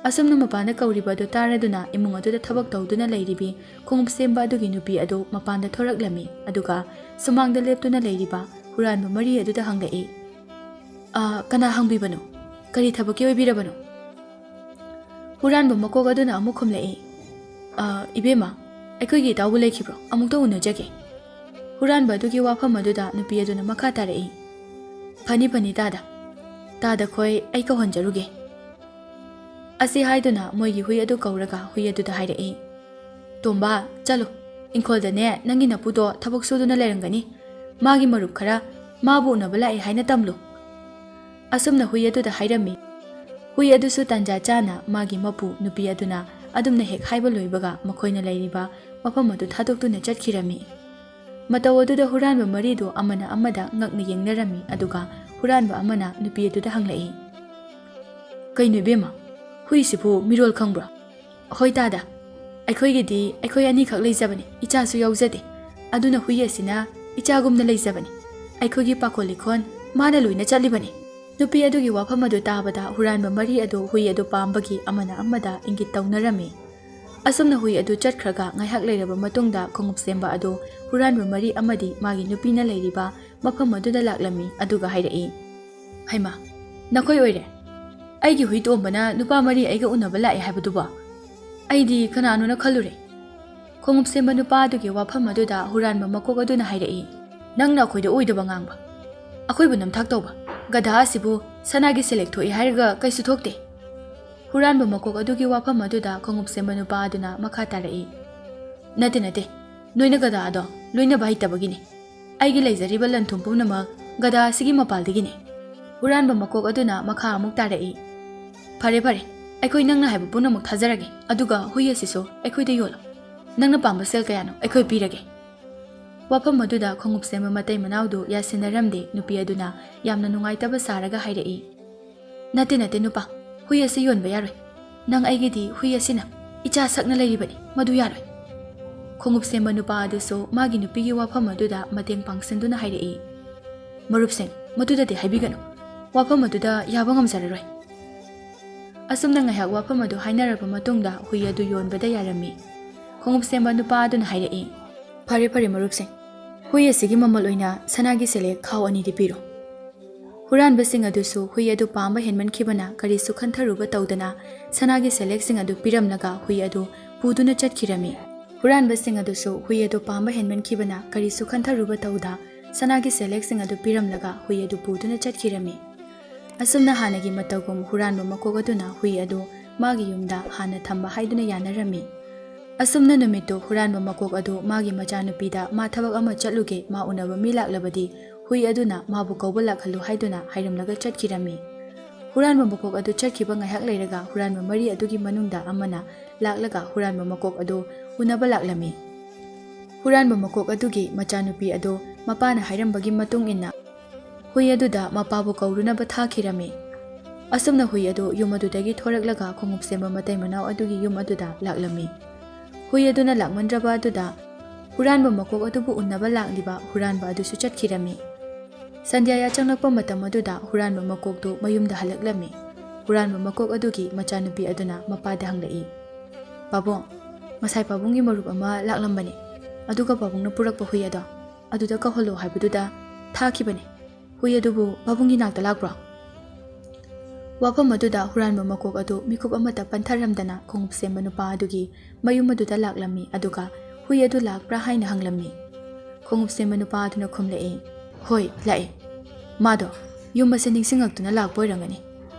ꯑꯁꯨꯝꯅ ꯃꯄꯥꯟꯗ ꯀꯧꯔꯤꯕ ꯑꯗꯨ ꯇꯥꯔꯗꯨꯅ ꯏꯃꯨꯡ ꯑꯗꯨꯗ ꯊꯕꯛ ꯇꯧꯗꯨꯅ ꯂꯩꯔꯤꯕꯤ ꯈꯣꯡꯎꯞ ꯁꯦꯝꯕ ꯑꯗꯨꯒꯤ ꯅꯨꯄꯤ ꯑꯗꯨ ꯃꯄꯥꯟꯗ ꯊꯣꯔꯛꯂꯝꯃꯤ꯫ ꯑꯗꯨꯒ ꯁꯨꯃꯥꯡꯗ ꯂꯦꯞꯇꯨꯅ ꯂꯩꯔꯤꯕ ꯍꯨꯔꯥꯟꯕ ꯃꯔꯤ ꯑꯗꯨꯗ ꯍꯪꯂꯛꯏ, "ꯑ, ꯀꯅꯥ ꯍꯪꯕꯤꯕꯅꯣ? ꯀꯔꯤ ꯊꯕꯛꯀꯤ ꯑꯣꯏꯕꯤꯔꯕꯅꯣ?" ꯍꯨꯔꯥꯟꯕ ꯃꯀꯣꯛ ꯑꯗꯨꯅ ꯑꯃꯨꯛ ꯈꯨꯝꯂꯛꯏ, "ꯑ, ꯏꯕꯦꯝꯃ, ꯑꯩꯈꯣꯏꯒꯤ ꯏꯇꯥꯎꯕꯨ ꯂꯩꯈꯤꯕ꯭ꯔꯣ? ꯑꯃꯨꯛꯇ ꯎꯅꯖꯒꯦ꯫" ꯍꯨꯔꯥꯟꯕ ꯑꯗꯨꯒꯤ ꯋꯥꯐꯝ ꯑꯗꯨꯗ ꯅꯨꯄꯤ ꯑꯗꯨꯅ ꯃꯈꯥ ꯇꯥꯔꯛꯏ, "ꯐꯅꯤ, ꯐꯅꯤ, ꯇꯥꯗ꯫ ꯇꯥꯗ ꯈꯣꯏ, ꯑꯩ ꯀꯧꯍꯟꯖꯔꯨꯒꯦ꯫" ꯑꯁꯤ ꯍꯥꯏꯗꯨꯅ ꯃꯣꯏꯒꯤ ꯍꯨꯏ ꯑꯗꯨ ꯀꯧꯔꯒ ꯍꯨꯏ ꯑꯗꯨꯗ ꯍꯥꯏꯔꯛꯏ, "ꯇꯣꯝꯕ, ꯆꯠꯂꯨ, ꯏꯪꯈꯣꯜꯗꯅꯦ ꯅꯪꯒꯤ ꯅꯄꯨꯗꯣ ꯊꯕꯛ ꯁꯨꯗꯨꯅ ꯂꯩꯔꯝꯒꯅꯤ꯫ ꯃꯥꯒꯤ ꯃꯔꯨꯞ ꯈꯔ ꯃꯥꯕꯨ ꯎꯅꯕ ꯂꯥꯛꯑꯦ ꯍꯥꯏꯅ ꯇꯝꯂꯨ꯫" ꯑꯁꯨꯝꯅ ꯍꯨꯏ ꯑꯗꯨꯗ ꯍꯥꯏꯔꯝꯃꯤ꯫ ꯍꯨꯏ ꯑꯗꯨꯁꯨ ꯇꯟꯖꯥ ꯆꯥꯅ ꯃꯥꯒꯤ ꯃꯄꯨ ꯅꯨꯄꯤ ꯑꯗꯨꯅ ꯑꯗꯨꯝꯅ ꯍꯦꯛ ꯍꯥꯏꯕ ꯂꯣꯏꯕꯒ ꯃꯈꯣꯏꯅ ꯂꯩꯔꯤꯕ ꯃꯐꯝ ꯑꯗꯨ ꯊꯥꯗꯣꯛꯇꯨꯅ ꯆꯠꯈꯤꯔꯝꯃꯤ꯫ ꯃꯇꯧ ꯑꯗꯨꯗ ꯍꯨꯔꯥꯟꯕ ꯃꯔꯤꯗꯨ ꯑꯃꯅ ꯑꯃꯗ ꯉꯛꯅ ꯌꯦꯡꯅꯔꯝꯃꯤ, ꯑꯗꯨꯒ ꯍꯨꯔꯥꯟꯕ ꯑꯃꯅ ꯅꯨꯄꯤ ꯑꯗꯨꯗ ꯍꯪꯂꯛꯏ, "ꯀꯩꯅꯣ ꯏꯕꯦꯝꯃ, ꯍꯨꯏꯁꯤꯕꯨ ꯃꯤꯔꯣꯜ ꯈꯪꯕ꯭ꯔꯣ?" "ꯍꯣꯏ ꯇꯥꯗ, ꯑꯩꯈꯣꯏꯒꯤꯗꯤ ꯑꯩꯈꯣꯏ ꯑꯅꯤꯈꯛ ꯂꯩꯖꯕꯅꯤ, ꯏꯆꯥꯁꯨ ꯌꯥꯎꯖꯗꯦ꯫ ꯑꯗꯨꯅ ꯍꯨꯏ ꯑꯁꯤꯅ ꯏꯆꯥꯒꯨꯝꯅ ꯂꯩꯖꯕꯅꯤ꯫ ꯑꯩꯈꯣꯏꯒꯤ ꯄꯥꯈꯣꯟ ꯂꯤꯈꯣꯟ ꯃꯥꯅ ꯂꯣꯏꯅ ꯆꯠꯂꯤꯕꯅꯤ꯫" ꯅꯨꯄꯤ ꯑꯗꯨꯒꯤ ꯋꯥꯐꯝ ꯑꯗꯨ ꯇꯥꯕꯗ ꯍꯨꯔꯥꯟꯕ ꯃꯔꯤ ꯑꯗꯨ ꯍꯨꯏ ꯑꯗꯨ ꯄꯥꯝꯕꯒꯤ ꯑꯃꯅ ꯑꯃꯗ ꯏꯪꯒꯤꯠ ꯇꯧꯅꯔꯝꯃꯤ꯫ ꯑꯁꯨꯝꯅ ꯍꯨꯏ ꯑꯗꯨ ꯆꯠꯈ꯭ꯔꯒ ꯉꯥꯏꯍꯥꯛ ꯂꯩꯔꯕ ꯃꯇꯨꯡꯗ ꯈꯣꯡꯎꯞ ꯁꯦꯝꯕ ꯑꯗꯨ ꯍꯨꯔꯥꯟꯕ ꯃꯔꯤ ꯑꯃꯗꯤ ꯃꯥꯒꯤ ꯅꯨꯄꯤꯅ ꯂꯩꯔꯤꯕ ꯃꯐꯝ ꯑꯗꯨꯗ ꯂꯥꯛꯂꯝꯃꯤ, ꯑꯗꯨꯒ ꯍꯥꯏꯔꯛꯏ, "ꯍꯩꯃꯥ, ꯅꯈꯣꯏ ꯑꯣꯏꯔꯦ? ꯑꯩꯒꯤ ꯍꯨꯏ ꯇꯣꯝꯕꯅ ꯅꯨꯄꯥ ꯃꯔꯤ ꯑꯩꯒ ꯎꯅꯕ ꯂꯥꯛꯑꯦ ꯍꯥꯏꯕꯗꯨꯕꯣ? ꯑꯩꯗꯤ ꯀꯅꯥꯅꯣꯅ ꯈꯜꯂꯨꯔꯦ꯫" ꯈꯣꯡꯎꯞ ꯁꯦꯝꯕ ꯅꯨꯄꯥ ꯑꯗꯨꯒꯤ ꯋꯥꯐꯝ ꯑꯗꯨꯗ ꯍꯨꯔꯥꯟꯕ ꯃꯀꯣꯛ ꯑꯗꯨꯅ ꯍꯥꯏꯔꯛꯏ, "ꯅꯪꯅ ꯑꯩꯈꯣꯏꯗ ꯑꯣꯏꯗꯕ ꯉꯥꯡꯕ, ꯑꯩꯈꯣꯏꯕꯨ ꯅꯝꯊꯥꯛ ꯇꯧꯕ, ꯒꯙꯥ ꯑꯁꯤꯕꯨ ꯁꯅꯥꯒꯤ ꯁꯦꯂꯦꯛ ꯊꯣꯛꯏ ꯍꯥꯏꯔꯒ ꯀꯩꯁꯨ ꯊꯣꯛꯇꯦ꯫" ꯍꯨꯔꯥꯟꯕ ꯃꯀꯣꯛ ꯑꯗꯨꯒꯤ ꯋꯥꯐꯝ ꯑꯗꯨꯗ ꯈꯣꯡꯎꯞ ꯁꯦꯝꯕ ꯅꯨꯄꯥ ꯑꯗꯨꯅ ꯃꯈꯥ ꯇꯥꯔꯛꯏ, "ꯅꯠꯇꯦ, ꯅꯠꯇꯦ, ꯅꯣꯏꯅ ꯒꯙꯥ ꯑꯗꯣ ꯂꯣꯏꯅꯕ ꯍꯩꯇꯕꯒꯤꯅꯤ꯫ ꯑꯩꯒꯤ ꯂꯩꯖꯔꯤꯕ ꯂꯟ ꯊꯨꯝ ꯄꯨꯝꯅꯃꯛ ꯒꯙꯥ ꯑꯁꯤꯒꯤ ꯃꯄꯥꯜꯗꯒꯤꯅꯤ꯫" ꯍꯨꯔꯥꯟꯕ ꯃꯀꯣꯛ ꯑꯗꯨꯅ ꯃꯈꯥ ꯑꯃꯨꯛ ꯇꯥꯔꯛꯏ, "ꯐꯔꯦ, ꯐꯔꯦ, ꯑꯩꯈꯣꯏ ꯅꯪꯅ ꯍꯥꯏꯕ ꯄꯨꯝꯅꯃꯛ ꯊꯥꯖꯔꯒꯦ, ꯑꯗꯨꯒ ꯍꯨꯏ ꯑꯁꯤꯁꯨ ꯑꯩꯈꯣꯏꯗ ꯌꯣꯜꯂꯣ꯫ ꯅꯪꯅ ꯄꯥꯝꯕ ꯁꯦꯜ ꯀꯌꯥꯅꯣ ꯑꯩꯈꯣꯏ ꯄꯤꯔꯒꯦ꯫" ꯋꯥꯐꯝ ꯑꯗꯨꯗ ꯈꯣꯡꯎꯞ ꯁꯦꯝꯕ ꯃꯇꯩ ꯃꯅꯥꯎꯗꯨ ꯌꯥꯁꯤꯟꯅꯔꯝꯗꯦ꯫ ꯅꯨꯄꯤ ꯑꯗꯨꯅ ꯌꯥꯝꯅ ꯅꯨꯡꯉꯥꯏꯇꯕ ꯁꯥꯔꯒ ꯍꯥꯏꯔꯛꯏ, "ꯅꯠꯇꯦ, ꯅꯠꯇꯦ ꯅꯨꯄꯥ, ꯍꯨꯏ ꯑꯁꯤ ꯌꯣꯟꯕ ꯌꯥꯔꯣꯏ꯫ ꯅꯪ ꯑꯩꯒꯤꯗꯤ ꯍꯨꯏ ꯑꯁꯤꯅ ꯏꯆꯥ ꯁꯛꯅ ꯂꯩꯔꯤꯕꯅꯤ, ꯃꯗꯨ ꯌꯥꯔꯣꯏ꯫" ꯈꯣꯡꯎꯞ ꯁꯦꯝꯕ ꯅꯨꯄꯥ ꯑꯗꯨꯁꯨ ꯃꯥꯒꯤ ꯅꯨꯄꯤꯒꯤ ꯋꯥꯐꯝ ꯑꯗꯨꯗ ꯃꯇꯦꯡ ꯄꯥꯡꯁꯤꯟꯗꯨꯅ ꯍꯥꯏꯔꯛꯏ, "ꯃꯔꯨꯞꯁꯤꯡ, ꯃꯗꯨꯗꯗꯤ ꯍꯥꯏꯕꯤꯒꯅꯨ꯫ ꯋꯥꯐꯝ ꯑꯗꯨꯗ ꯌꯥꯕ ꯉꯝꯖꯔꯔꯣꯏ꯫" ꯑꯁꯨꯝꯅ ꯉꯥꯏꯍꯥꯛ ꯋꯥꯐꯝ ꯑꯗꯨ ꯍꯥꯏꯅꯔꯕ ꯃꯇꯨꯡꯗ ꯍꯨꯏ ꯑꯗꯨ ꯌꯣꯟꯕꯗ ꯌꯥꯔꯝꯃꯤ꯫ ꯈꯣꯡꯎꯞ ꯁꯦꯝꯕ ꯅꯨꯄꯥ ꯑꯗꯨꯅ ꯍꯥꯏꯔꯛꯏ, "ꯐꯔꯦ, ꯐꯔꯦ ꯃꯔꯨꯞꯁꯤꯡ, ꯍꯨꯏ ꯑꯁꯤꯒꯤ ꯃꯃꯜ ꯑꯣꯏꯅ ꯁꯅꯥꯒꯤ ꯁꯦꯂꯦꯛ ꯈꯥꯎ ꯑꯅꯤꯗꯤ ꯄꯤꯔꯣ꯫" ꯍꯨꯔꯥꯟꯕꯁꯤꯡ ꯑꯗꯨꯁꯨ ꯍꯨꯏ ꯑꯗꯨ ꯄꯥꯝꯕ ꯍꯦꯟꯃꯟꯈꯤꯕꯅ ꯀꯔꯤꯁꯨ ꯈꯟꯊꯔꯨꯕ ꯇꯧꯗꯅ ꯁꯅꯥꯒꯤ ꯁꯦꯂꯦꯛꯁꯤꯡ ꯑꯗꯨ ꯄꯤꯔꯝꯂꯒ ꯍꯨꯏ ꯑꯗꯨ ꯄꯨꯗꯨꯅ ꯆꯠꯈꯤꯔꯝꯃꯤ꯫ ꯍꯨꯔꯥꯟꯕꯁꯤꯡ ꯑꯗꯨꯁꯨ ꯍꯨꯏ ꯑꯗꯨ ꯄꯥꯝꯕ ꯍꯦꯟꯃꯟꯈꯤꯕꯅ ꯀꯔꯤꯁꯨ ꯈꯟꯊꯔꯨꯕ ꯇꯧꯗ ꯁꯅꯥꯒꯤ ꯁꯦꯂꯦꯛꯁꯤꯡ ꯑꯗꯨ ꯄꯤꯔꯝꯂꯒ ꯍꯨꯏ ꯑꯗꯨ ꯄꯨꯗꯨꯅ ꯆꯠꯈꯤꯔꯝꯃꯤ꯫ ꯑꯁꯨꯝꯅ ꯍꯥꯟꯅꯒꯤ ꯃꯇꯧꯒꯨꯝ ꯍꯨꯔꯥꯟꯕ ꯃꯀꯣꯛ ꯑꯗꯨꯅ ꯍꯨꯏ ꯑꯗꯨ ꯃꯥꯒꯤ ꯌꯨꯝꯗ ꯍꯥꯟꯅ ꯊꯝꯕ ꯍꯥꯏꯗꯨꯅ ꯌꯥꯅꯔꯝꯃꯤ꯫ ꯑꯁꯨꯝꯅ ꯅꯨꯃꯤꯠꯇꯨ ꯍꯨꯔꯥꯟꯕ ꯃꯀꯣꯛ ꯑꯗꯨ ꯃꯥꯒꯤ ꯃꯆꯥꯅꯨꯄꯤꯗ ꯃꯥ ꯊꯕꯛ ꯑꯃ ꯆꯠꯂꯨꯒꯦ, ꯃꯥ ꯎꯅꯕ ꯃꯤ ꯂꯥꯛꯂꯕꯗꯤ ꯍꯨꯏ ꯑꯗꯨꯅ ꯃꯥꯕꯨ ꯀꯧꯕ ꯂꯥꯛꯍꯜꯂꯨ ꯍꯥꯏꯗꯨꯅ ꯍꯥꯏꯔꯝꯂꯒ ꯆꯠꯈꯤꯔꯝꯃꯤ꯫ ꯍꯨꯔꯥꯟꯕ ꯃꯀꯣꯛ ꯑꯗꯨ ꯆꯠꯈꯤꯕ ꯉꯥꯏꯍꯥꯛ ꯂꯩꯔꯒ ꯍꯨꯔꯥꯟꯕ ꯃꯔꯤ ꯑꯗꯨꯒꯤ ꯃꯅꯨꯡꯗ ꯑꯃꯅ ꯂꯥꯛꯂꯒ ꯍꯨꯔꯥꯟꯕ ꯃꯀꯣꯛ ꯑꯗꯨ ꯎꯅꯕ ꯂꯥꯛꯂꯝꯃꯤ꯫ ꯍꯨꯔꯥꯟꯕ ꯃꯀꯣꯛ ꯑꯗꯨꯒꯤ ꯃꯆꯥꯅꯨꯄꯤ ꯑꯗꯨ ꯃꯄꯥꯅ ꯍꯥꯏꯔꯝꯕꯒꯤ ꯃꯇꯨꯡ ꯏꯟꯅ ꯍꯨꯏ ꯑꯗꯨꯗ ꯃꯄꯥꯕꯨ ꯀꯧꯔꯨꯅꯕ ꯊꯥꯈꯤꯔꯝꯃꯤ꯫ ꯑꯁꯨꯝꯅ ꯍꯨꯏ ꯑꯗꯨ ꯌꯨꯝ ꯑꯗꯨꯗꯒꯤ ꯊꯣꯔꯛꯂꯒ ꯈꯣꯡꯎꯞ ꯁꯦꯝꯕ ꯃꯇꯩ ꯃꯅꯥꯎ ꯑꯗꯨꯒꯤ ꯌꯨꯝ ꯑꯗꯨꯗ ꯂꯥꯛꯂꯝꯃꯤ꯫ ꯍꯨꯏ ꯑꯗꯨꯅ ꯂꯥꯛꯃꯟꯗ꯭ꯔꯕ ꯑꯗꯨꯗ ꯍꯨꯔꯥꯟꯕ ꯃꯀꯣꯛ ꯑꯗꯨꯕꯨ ꯎꯅꯕ ꯂꯥꯛꯂꯤꯕ ꯍꯨꯔꯥꯟꯕ ꯑꯗꯨꯁꯨ ꯆꯠꯈꯤꯔꯝꯃꯤ꯫ ꯁꯟꯙ꯭ꯌꯥ ꯌꯥꯆꯪꯂꯛꯄ ꯃꯇꯝ ꯑꯗꯨꯗ ꯍꯨꯔꯥꯟꯕ ꯃꯀꯣꯛꯇꯨ ꯃꯌꯨꯝꯗ ꯍꯜꯂꯛꯂꯝꯃꯤ꯫ ꯍꯨꯔꯥꯟꯕ ꯃꯀꯣꯛ ꯑꯗꯨꯒꯤ ꯃꯆꯥꯅꯨꯄꯤ ꯑꯗꯨꯅ ꯃꯄꯥꯗ ꯍꯪꯂꯛꯏ, "ꯄꯥꯕꯨꯡ, ꯉꯁꯥꯏ ꯄꯥꯕꯨꯡꯒꯤ ꯃꯔꯨꯞ ꯑꯃ ꯂꯥꯛꯂꯝꯕꯅꯤ, ꯑꯗꯨꯒ ꯄꯥꯕꯨꯡꯅ ꯄꯨꯔꯛꯄ ꯍꯨꯏ ꯑꯗꯣ ꯑꯗꯨꯗ ꯀꯧꯍꯜꯂꯣ ꯍꯥꯏꯕꯗꯨꯗ ꯊꯥꯈꯤꯕꯅꯤ꯫ ꯍꯨꯏ ꯑꯗꯨꯕꯨ ꯄꯥꯕꯨꯡꯒꯤ ꯅꯥꯛꯇ ꯂꯥꯛꯄ꯭ꯔꯣ?" ꯋꯥꯐꯝ ꯑꯗꯨꯗ ꯍꯨꯔꯥꯟꯕ ꯃꯀꯣꯛ ꯑꯗꯨ ꯃꯤꯀꯨꯞ ꯑꯃꯠꯇ ꯄꯟꯊꯔꯝꯗꯅ ꯈꯣꯡꯎꯞ ꯁꯦꯝꯕ ꯅꯨꯄꯥ ꯑꯗꯨꯒꯤ ꯃꯌꯨꯝ ꯑꯗꯨꯗ ꯂꯥꯛꯂꯝꯃꯤ, ꯑꯗꯨꯒ ꯍꯨꯏ ꯑꯗꯨ ꯂꯥꯛꯄ꯭ꯔꯥ ꯍꯥꯏꯅ ꯍꯪꯂꯝꯃꯤ꯫ ꯈꯣꯡꯎꯞ ꯁꯦꯝꯕ ꯅꯨꯄꯥ ꯑꯗꯨꯅ ꯈꯨꯝꯂꯛꯏ, "ꯍꯣꯏ, ꯂꯥꯛꯏ꯫ ꯃꯥꯗꯣ ꯌꯨꯝ ꯑꯁꯤ ꯅꯤꯡꯁꯤꯡꯉꯛꯇꯨꯅ ꯂꯥꯛꯄ ꯑꯣꯏꯔꯝꯒꯅꯤ꯫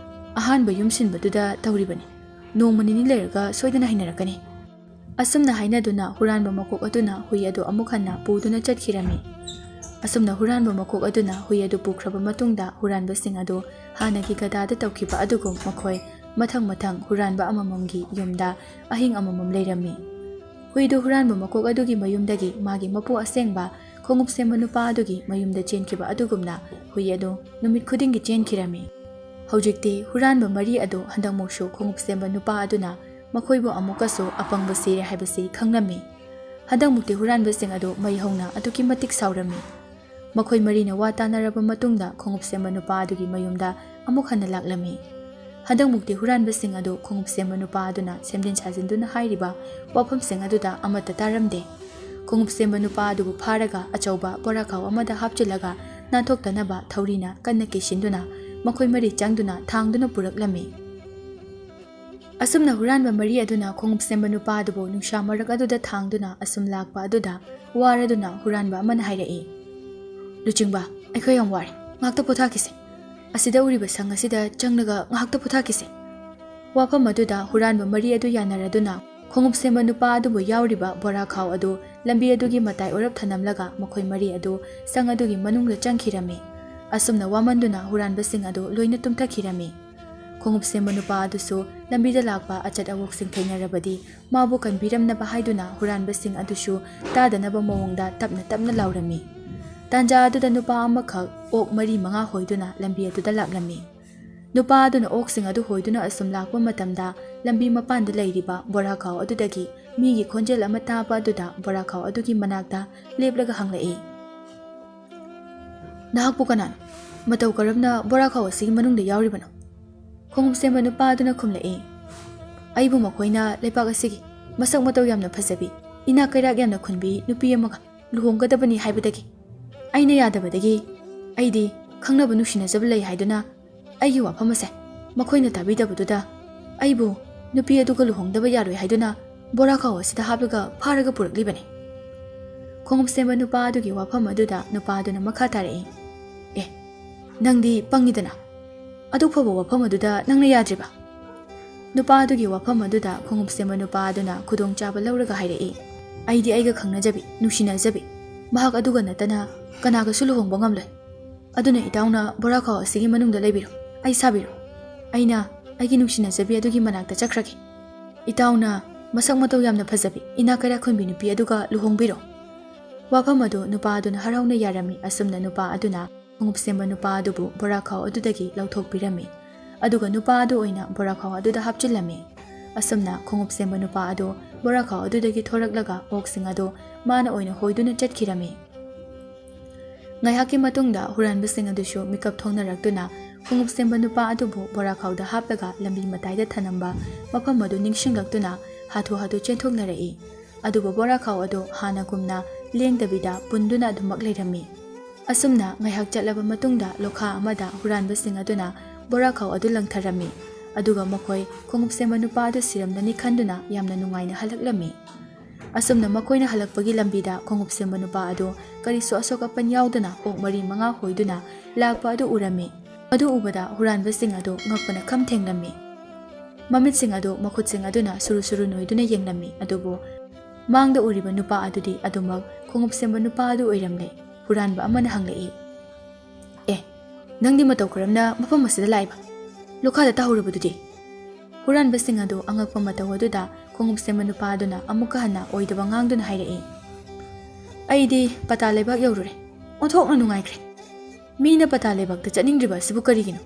ꯑꯍꯥꯟꯕ ꯌꯨꯝ ꯁꯤꯟꯕꯗꯨꯗ ꯇꯧꯔꯤꯕꯅꯤ꯫ ꯅꯣꯡꯃ ꯅꯤꯅꯤ ꯂꯩꯔꯒ ꯁꯣꯏꯗꯅ ꯍꯩꯅꯔꯛꯀꯅꯤ꯫" ꯑꯁꯨꯝꯅ ꯍꯥꯏꯅꯗꯨꯅ ꯍꯨꯔꯥꯟꯕ ꯃꯀꯣꯛ ꯑꯗꯨꯅ ꯍꯨꯏ ꯑꯗꯨ ꯑꯃꯨꯛ ꯍꯟꯅ ꯄꯨꯗꯨꯅ ꯆꯠꯈꯤꯔꯝꯃꯤ꯫ ꯑꯁꯨꯝꯅ ꯍꯨꯔꯥꯟꯕ ꯃꯀꯣꯛ ꯑꯗꯨꯅ ꯍꯨꯏ ꯑꯗꯨ ꯄꯨꯈ꯭ꯔꯕ ꯃꯇꯨꯡꯗ ꯍꯨꯔꯥꯟꯕꯁꯤꯡ ꯑꯗꯨ ꯍꯥꯟꯅꯒꯤ ꯒꯗꯥꯗ ꯇꯧꯈꯤꯕ ꯑꯗꯨꯒꯨꯝ ꯃꯈꯣꯏ ꯃꯊꯪ ꯃꯊꯪ ꯍꯨꯔꯥꯟꯕ ꯑꯃꯃꯝꯒꯤ ꯌꯨꯝꯗ ꯑꯍꯤꯡ ꯑꯃꯃꯝ ꯂꯩꯔꯝꯃꯤ꯫ ꯍꯨꯏꯗꯨ ꯍꯨꯔꯥꯟꯕ ꯃꯀꯣꯛ ꯑꯗꯨꯒꯤ ꯃꯌꯨꯝꯗꯒꯤ ꯃꯥꯒꯤ ꯃꯄꯨ ꯑꯁꯦꯡꯕ ꯈꯣꯡꯎꯞ ꯁꯦꯝꯕ ꯅꯨꯄꯥ ꯑꯗꯨꯒꯤ ꯃꯌꯨꯝꯗ ꯆꯦꯟꯈꯤꯕ ꯑꯗꯨꯒꯨꯝꯅ ꯍꯨꯏ ꯑꯗꯨ ꯅꯨꯃꯤꯠ ꯈꯨꯗꯤꯡꯒꯤ ꯆꯦꯟꯈꯤꯔꯝꯃꯤ꯫ ꯍꯧꯖꯤꯛꯇꯤ ꯍꯨꯔꯥꯟꯕ ꯃꯔꯤ ꯑꯗꯨ ꯍꯟꯗꯛꯃꯨꯛꯁꯨ ꯈꯣꯡꯎꯞ ꯁꯦꯝꯕ ꯅꯨꯄꯥ ꯑꯗꯨꯅ ꯃꯈꯣꯏꯕꯨ ꯑꯃꯨꯛꯀꯁꯨ ꯑꯄꯪꯕ ꯁꯤꯔꯦ ꯍꯥꯏꯕꯁꯤ ꯈꯪꯂꯝꯃꯤ꯫ ꯍꯟꯗꯛꯃꯨꯛꯇꯤ ꯍꯨꯔꯥꯟꯕꯁꯤꯡ ꯑꯗꯨ ꯃꯩ ꯍꯧꯅ ꯑꯗꯨꯛꯀꯤ ꯃꯇꯤꯛ ꯁꯥꯎꯔꯝꯃꯤ꯫ ꯃꯈꯣꯏ ꯃꯔꯤꯅ ꯋꯥ ꯇꯥꯅꯔꯕ ꯃꯇꯨꯡꯗ ꯈꯣꯡꯎꯞ ꯁꯦꯝꯕ ꯅꯨꯄꯥ ꯑꯗꯨꯒꯤ ꯃꯌꯨꯝꯗ ꯑꯃꯨꯛ ꯍꯟꯅ ꯂꯥꯛꯂꯝꯃꯤ꯫ ꯍꯟꯗꯛꯃꯨꯛꯇꯤ ꯍꯨꯔꯥꯟꯕꯁꯤꯡ ꯑꯗꯨ ꯈꯣꯡꯎꯞ ꯁꯦꯝꯕ ꯅꯨꯄꯥ ꯑꯗꯨꯅ ꯁꯦꯝꯖꯤꯟ ꯁꯥꯖꯤꯟꯗꯨꯅ ꯍꯥꯏꯔꯤꯕ ꯋꯥꯐꯝꯁꯤꯡ ꯑꯗꯨꯗ ꯑꯃꯠꯇ ꯇꯥꯔꯝꯗꯦ꯫ ꯈꯣꯡꯎꯞ ꯁꯦꯝꯕ ꯅꯨꯄꯥ ꯑꯗꯨꯕꯨ ꯐꯥꯔꯒ ꯑꯆꯧꯕ ꯕꯣꯔꯥꯈꯥꯎ ꯑꯃꯗ ꯍꯥꯞꯆꯤꯜꯂꯒ ꯅꯥꯟꯊꯣꯛꯇꯅꯕ ꯊꯧꯔꯤꯅ ꯀꯟꯅ ꯀꯤꯁꯤꯟꯗꯨꯅ ꯃꯈꯣꯏ ꯃꯔꯤ ꯆꯪꯗꯨꯅ ꯊꯥꯡꯗꯨꯅ ꯄꯨꯔꯛꯂꯝꯃꯤ꯫ ꯑꯁꯨꯝꯅ ꯍꯨꯔꯥꯟꯕ ꯃꯔꯤ ꯑꯗꯨꯅ ꯈꯣꯡꯎꯞ ꯁꯦꯝꯕ ꯅꯨꯄꯥ ꯑꯗꯨꯕꯨ ꯅꯨꯡꯁꯥ ꯃꯔꯛ ꯑꯗꯨꯗ ꯊꯥꯡꯗꯨꯅ ꯑꯁꯨꯝ ꯂꯥꯛꯄ ꯑꯗꯨꯗ ꯋꯥꯔꯗꯨꯅ ꯍꯨꯔꯥꯟꯕ ꯑꯃꯅ ꯍꯥꯏꯔꯛꯏ, "ꯂꯨꯆꯤꯡꯕ, ꯑꯩꯈꯣꯏ ꯌꯥꯝ ꯋꯥꯔꯦ, ꯉꯥꯛꯇ ꯄꯣꯊꯥꯈꯤꯁꯦ꯫ ꯑꯁꯤꯗ ꯎꯔꯤꯕ ꯁꯪ ꯑꯁꯤꯗ ꯆꯪꯂꯒ ꯉꯥꯏꯍꯥꯛꯇ ꯄꯣꯊꯥꯈꯤꯁꯦ"꯫ ꯋꯥꯐꯝ ꯑꯗꯨꯗ ꯍꯨꯔꯥꯟꯕ ꯃꯔꯤ ꯑꯗꯨ ꯌꯥꯅꯔꯗꯨꯅ ꯈꯣꯡꯎꯞ ꯁꯦꯝꯕ ꯅꯨꯄꯥ ꯑꯗꯨꯕꯨ ꯌꯥꯎꯔꯤꯕ ꯕꯣꯔꯥꯈꯥꯎ ꯑꯗꯨ ꯂꯝꯕꯤ ꯑꯗꯨꯒꯤ ꯃꯇꯥꯏ ꯑꯣꯏꯔꯞ ꯊꯅꯝꯂꯒ ꯃꯈꯣꯏ ꯃꯔꯤ ꯑꯗꯨ ꯁꯪ ꯑꯗꯨꯒꯤ ꯃꯅꯨꯡꯗ ꯆꯪꯈꯤꯔꯝꯃꯤ꯫ ꯑꯁꯨꯝꯅ ꯋꯥꯃꯟꯗꯨꯅ ꯍꯨꯔꯥꯟꯕꯁꯤꯡ ꯑꯗꯨ ꯂꯣꯏꯅ ꯇꯨꯝꯊꯈꯤꯔꯝꯃꯤ꯫ ꯈꯣꯡꯎꯞ ꯁꯦꯝꯕ ꯅꯨꯄꯥ ꯑꯗꯨꯁꯨ ꯂꯝꯕꯤꯗ ꯂꯥꯛꯄ ꯑꯆꯠ ꯑꯋꯣꯛꯁꯤꯡ ꯊꯦꯡꯅꯔꯕꯗꯤ ꯃꯥꯕꯨ ꯀꯟꯕꯤꯔꯝꯅꯕ ꯍꯥꯏꯗꯨꯅ ꯍꯨꯔꯥꯟꯕꯁꯤꯡ ꯑꯗꯨꯁꯨ ꯇꯥꯗꯅꯕ ꯃꯑꯣꯡꯗ ꯇꯞꯅ ꯇꯞꯅ ꯂꯥꯎꯔꯝꯃꯤ꯫ ꯇꯥꯟꯖꯥ ꯑꯗꯨꯗ ꯅꯨꯄꯥ ꯑꯃꯈꯛ ꯑꯣꯛ ꯃꯔꯤ ꯃꯉꯥ ꯍꯣꯏꯗꯨꯅ ꯂꯝꯕꯤ ꯑꯗꯨꯗ ꯂꯥꯛꯂꯝꯃꯤ꯫ ꯅꯨꯄꯥ ꯑꯗꯨꯅ ꯑꯣꯛꯁꯤꯡ ꯑꯗꯨ ꯍꯣꯏꯗꯨꯅ ꯑꯁꯨꯝ ꯂꯥꯛꯄ ꯃꯇꯝꯗ ꯂꯝꯕꯤ ꯃꯄꯥꯟꯗ ꯂꯩꯔꯤꯕ ꯕꯣꯔꯥꯈꯥꯎ ꯑꯗꯨꯗꯒꯤ ꯃꯤꯒꯤ ꯈꯣꯟꯖꯦꯜ ꯑꯃ ꯇꯥꯕ ꯑꯗꯨꯗ ꯕꯣꯔꯥꯈꯥꯎ ꯑꯗꯨꯒꯤ ꯃꯅꯥꯛꯇ ꯂꯦꯞꯂꯒ ꯍꯪꯂꯛꯏ, "ꯅꯍꯥꯛꯄꯨ ꯀꯅꯥꯅꯣ? ꯃꯇꯧ ꯀꯔꯝꯅ ꯕꯣꯔꯥꯈꯥꯎ ꯑꯁꯤꯒꯤ ꯃꯅꯨꯡꯗ ꯌꯥꯎꯔꯤꯕꯅꯣ?" ꯈꯣꯡꯎꯞ ꯁꯦꯝꯕ ꯅꯨꯄꯥ ꯑꯗꯨꯅ ꯈꯨꯝꯂꯛꯏ, "ꯑꯩꯕꯨ ꯃꯈꯣꯏꯅ ꯂꯩꯄꯥꯛ ꯑꯁꯤꯒꯤ ꯃꯁꯛ ꯃꯇꯧ ꯌꯥꯝꯅ ꯐꯖꯕꯤ, ꯏꯅꯥꯛ ꯀꯩꯔꯥꯛ ꯌꯥꯝꯅ ꯈꯨꯟꯕꯤ ꯅꯨꯄꯤ ꯑꯃꯒ ꯂꯨꯍꯣꯡꯒꯗꯕꯅꯤ ꯍꯥꯏꯕꯗꯒꯤ ꯑꯩꯅ ꯌꯥꯗꯕꯗꯒꯤ ꯑꯩꯗꯤ ꯈꯪꯅꯕ ꯅꯨꯡꯁꯤꯅꯖꯕ ꯂꯩ ꯍꯥꯏꯗꯨꯅ ꯑꯩꯒꯤ ꯋꯥꯐꯝ ꯑꯁꯦ ꯃꯈꯣꯏꯅ ꯇꯥꯕꯤꯗꯕꯗꯨꯗ ꯑꯩꯕꯨ ꯅꯨꯄꯤ ꯑꯗꯨꯒ ꯂꯨꯍꯣꯡꯗꯕ ꯌꯥꯔꯣꯏ ꯍꯥꯏꯗꯨꯅ ꯕꯣꯔꯥꯈꯥꯎ ꯑꯁꯤꯗ ꯍꯥꯞꯂꯒ ꯐꯥꯔꯒ ꯄꯨꯔꯛꯂꯤꯕꯅꯤ"꯫ ꯈꯣꯡꯎꯞ ꯁꯦꯝꯕ ꯅꯨꯄꯥ ꯑꯗꯨꯒꯤ ꯋꯥꯐꯝ ꯑꯗꯨꯗ ꯅꯨꯄꯥ ꯑꯗꯨꯅ ꯃꯈꯥ ꯇꯥꯔꯛꯏ, "ꯑꯦ, ꯅꯪꯗꯤ ꯄꯪꯉꯤꯗꯅ, ꯑꯗꯨꯛ ꯐꯕ ꯋꯥꯐꯝ ꯑꯗꯨꯗ ꯅꯪꯅ ꯌꯥꯗ꯭ꯔꯤꯕ?" ꯅꯨꯄꯥ ꯑꯗꯨꯒꯤ ꯋꯥꯐꯝ ꯑꯗꯨꯗ ꯈꯣꯡꯎꯞ ꯁꯦꯝꯕ ꯅꯨꯄꯥ ꯑꯗꯨꯅ ꯈꯨꯗꯣꯡꯆꯥꯕ ꯂꯧꯔꯒ ꯍꯥꯏꯔꯛꯏ, "ꯑꯩꯗꯤ ꯑꯩꯒ ꯈꯪꯅꯖꯕꯤ, ꯅꯨꯡꯁꯤꯅꯖꯕꯤ, ꯃꯍꯥꯛ ꯑꯗꯨꯒ ꯅꯠꯇꯅ ꯀꯅꯥꯒꯁꯨ ꯂꯨꯍꯣꯡꯕ ꯉꯝꯂꯣꯏ꯫ ꯑꯗꯨꯅ ꯏꯇꯥꯎꯅ ꯕꯣꯔꯥꯈꯥꯎ ꯑꯁꯤꯒꯤ ꯃꯅꯨꯡꯗ ꯂꯩꯕꯤꯔꯣ, ꯑꯩ ꯁꯥꯕꯤꯔꯣ꯫ ꯑꯩꯅ ꯑꯩꯒꯤ ꯅꯨꯡꯁꯤꯅꯖꯕꯤ ꯑꯗꯨꯒꯤ ꯃꯅꯥꯛꯇ ꯆꯠꯈ꯭ꯔꯒꯦ꯫ ꯏꯇꯥꯎꯅ ꯃꯁꯛ ꯃꯇꯧ ꯌꯥꯝꯅ ꯐꯖꯕꯤ, ꯏꯅꯥꯛ ꯀꯩꯔꯥꯛ ꯈꯨꯟꯕꯤ ꯅꯨꯄꯤ ꯑꯗꯨꯒ ꯂꯨꯍꯣꯡꯕꯤꯔꯣ"꯫ ꯋꯥꯐꯝ ꯑꯗꯨ ꯅꯨꯄꯥ ꯑꯗꯨꯅ ꯍꯔꯥꯎꯅ ꯌꯥꯔꯝꯃꯤ꯫ ꯑꯁꯨꯝꯅ ꯅꯨꯄꯥ ꯑꯗꯨꯅ ꯈꯣꯡꯎꯞ ꯁꯦꯝꯕ ꯅꯨꯄꯥ ꯑꯗꯨꯕꯨ ꯕꯣꯔꯥꯈꯥꯎ ꯑꯗꯨꯗꯒꯤ ꯂꯧꯊꯣꯛꯄꯤꯔꯝꯃꯤ꯫ ꯑꯗꯨꯒ ꯅꯨꯄꯥ ꯑꯗꯨ ꯑꯣꯏꯅ ꯕꯣꯔꯥꯈꯥꯎ ꯑꯗꯨꯗ ꯍꯥꯞꯆꯤꯜꯂꯝꯃꯤ꯫ ꯑꯁꯨꯝꯅ ꯈꯣꯡꯎꯞ ꯁꯦꯝꯕ ꯅꯨꯄꯥ ꯑꯗꯨ ꯕꯣꯔꯥꯈꯥꯎ ꯑꯗꯨꯗꯒꯤ ꯊꯣꯔꯛꯂꯒ ꯑꯣꯛꯁꯤꯡ ꯑꯗꯨ ꯃꯥꯅ ꯑꯣꯏꯅ ꯍꯣꯏꯗꯨꯅ ꯆꯠꯈꯤꯔꯝꯃꯤ꯫ ꯉꯥꯏꯍꯥꯛꯀꯤ ꯃꯇꯨꯡꯗ ꯍꯨꯔꯥꯟꯕꯁꯤꯡ ꯑꯗꯨꯁꯨ ꯃꯤꯀꯞ ꯊꯣꯛꯅꯔꯛꯇꯨꯅ ꯈꯣꯡꯎꯞ ꯁꯦꯝꯕ ꯅꯨꯄꯥ ꯑꯗꯨꯕꯨ ꯕꯣꯔꯥꯈꯥꯎꯗ ꯍꯥꯞꯂꯒ ꯂꯝꯕꯤ ꯃꯇꯥꯏꯗ ꯊꯅꯝꯕ ꯃꯐꯝ ꯑꯗꯨ ꯅꯤꯡꯁꯤꯡꯂꯛꯇꯨꯅ ꯍꯥꯊꯨ ꯍꯥꯊꯨ ꯆꯦꯟꯊꯣꯛꯅꯔꯛꯏ꯫ ꯑꯗꯨꯕꯨ ꯕꯣꯔꯥꯈꯥꯎ ꯑꯗꯨ ꯍꯥꯟꯅꯒꯨꯝꯅ ꯂꯦꯡꯗꯕꯤꯗ ꯄꯨꯟꯗꯨꯅ ꯑꯗꯨꯃꯛ ꯂꯩꯔꯝꯃꯤ꯫ ꯑꯁꯨꯝꯅ ꯉꯥꯏꯍꯥꯛ ꯆꯠꯂꯕ ꯃꯇꯨꯡꯗ ꯂꯣꯈꯥ ꯑꯃꯗ ꯍꯨꯔꯥꯟꯕꯁꯤꯡ ꯑꯗꯨꯅ ꯕꯣꯔꯥ ꯈꯥꯎ ꯑꯗꯨ ꯂꯪꯊꯔꯝꯃꯤ꯫ ꯑꯗꯨꯒ ꯃꯈꯣꯏ ꯈꯣꯡꯎꯞ ꯁꯦꯝꯕ ꯅꯨꯄꯥ ꯑꯗꯨ ꯁꯤꯔꯝꯂꯅꯤ ꯈꯟꯗꯨꯅ ꯌꯥꯝꯅ ꯅꯨꯡꯉꯥꯏꯅ ꯍꯜꯂꯛꯂꯝꯃꯤ꯫ ꯑꯁꯨꯝꯅ ꯃꯈꯣꯏꯅ ꯍꯜꯂꯛꯄꯒꯤ ꯂꯝꯕꯤꯗ ꯈꯣꯡꯎꯞ ꯁꯦꯝꯕ ꯅꯨꯄꯥ ꯑꯗꯨ ꯀꯔꯤꯁꯨ ꯑꯁꯣꯛ ꯑꯄꯟ ꯌꯥꯎꯗꯅ ꯑꯣꯛ ꯃꯔꯤ ꯃꯉꯥ ꯍꯣꯏꯗꯨꯅ ꯂꯥꯛꯄ ꯑꯗꯨ ꯎꯔꯝꯃꯤ꯫ ꯑꯗꯨ ꯎꯕꯗ ꯍꯨꯔꯥꯟꯕꯁꯤꯡ ꯑꯗꯨ ꯉꯛꯄꯅ ꯈꯝ ꯊꯦꯡꯂꯝꯃꯤ꯫ ꯃꯃꯤꯠꯁꯤꯡ ꯑꯗꯨ ꯃꯈꯨꯠꯁꯤꯡ ꯑꯗꯨꯅ ꯁꯨꯔꯨ ꯁꯨꯔꯨ ꯅꯣꯏꯗꯨꯅ ꯌꯦꯡꯂꯝꯃꯤ꯫ ꯑꯗꯨꯕꯨ ꯃꯥꯡꯗ ꯎꯔꯤꯕ ꯅꯨꯄꯥ ꯑꯗꯨꯗꯤ ꯑꯗꯨꯃꯛ ꯈꯣꯡꯎꯞ ꯁꯦꯝꯕ ꯅꯨꯄꯥ ꯑꯗꯨ ꯑꯣꯏꯔꯝꯂꯦ꯫ ꯍꯨꯔꯥꯟꯕ ꯑꯃꯅ ꯍꯪꯂꯛꯏ, "ꯑꯦ, ꯅꯪꯗꯤ ꯃꯇꯧ ꯀꯔꯝꯅ ꯃꯐꯝ ꯑꯁꯤꯗ ꯂꯥꯛꯏꯕ? ꯂꯣꯈꯥꯗ ꯇꯥꯍꯧꯔꯕꯗꯨꯗꯤ?" ꯍꯨꯔꯥꯟꯕꯁꯤꯡ ꯑꯗꯨ ꯑꯉꯛꯄ ꯃꯇꯧ ꯑꯗꯨꯗ ꯈꯣꯡꯎꯞ ꯁꯦꯝꯕ ꯅꯨꯄꯥ ꯑꯗꯨꯅ ꯑꯃꯨꯛꯀ ꯍꯟꯅ ꯑꯣꯏꯗꯕ ꯉꯥꯡꯗꯨꯅ ꯍꯥꯏꯔꯛꯏ, "ꯑꯩꯗꯤ ꯄꯇꯥ ꯂꯩꯕꯥꯛ ꯌꯧꯔꯨꯔꯦ꯫ ꯑꯣꯟꯊꯣꯛꯅ ꯅꯨꯡꯉꯥꯏꯈ꯭ꯔꯦ꯫ ꯃꯤꯅ ꯄꯇꯥ ꯂꯩꯕꯥꯛꯇ ꯆꯠꯅꯤꯡꯗ꯭ꯔꯤꯕ ꯑꯁꯤꯕꯨ ꯀꯔꯤꯒꯤꯅꯣ?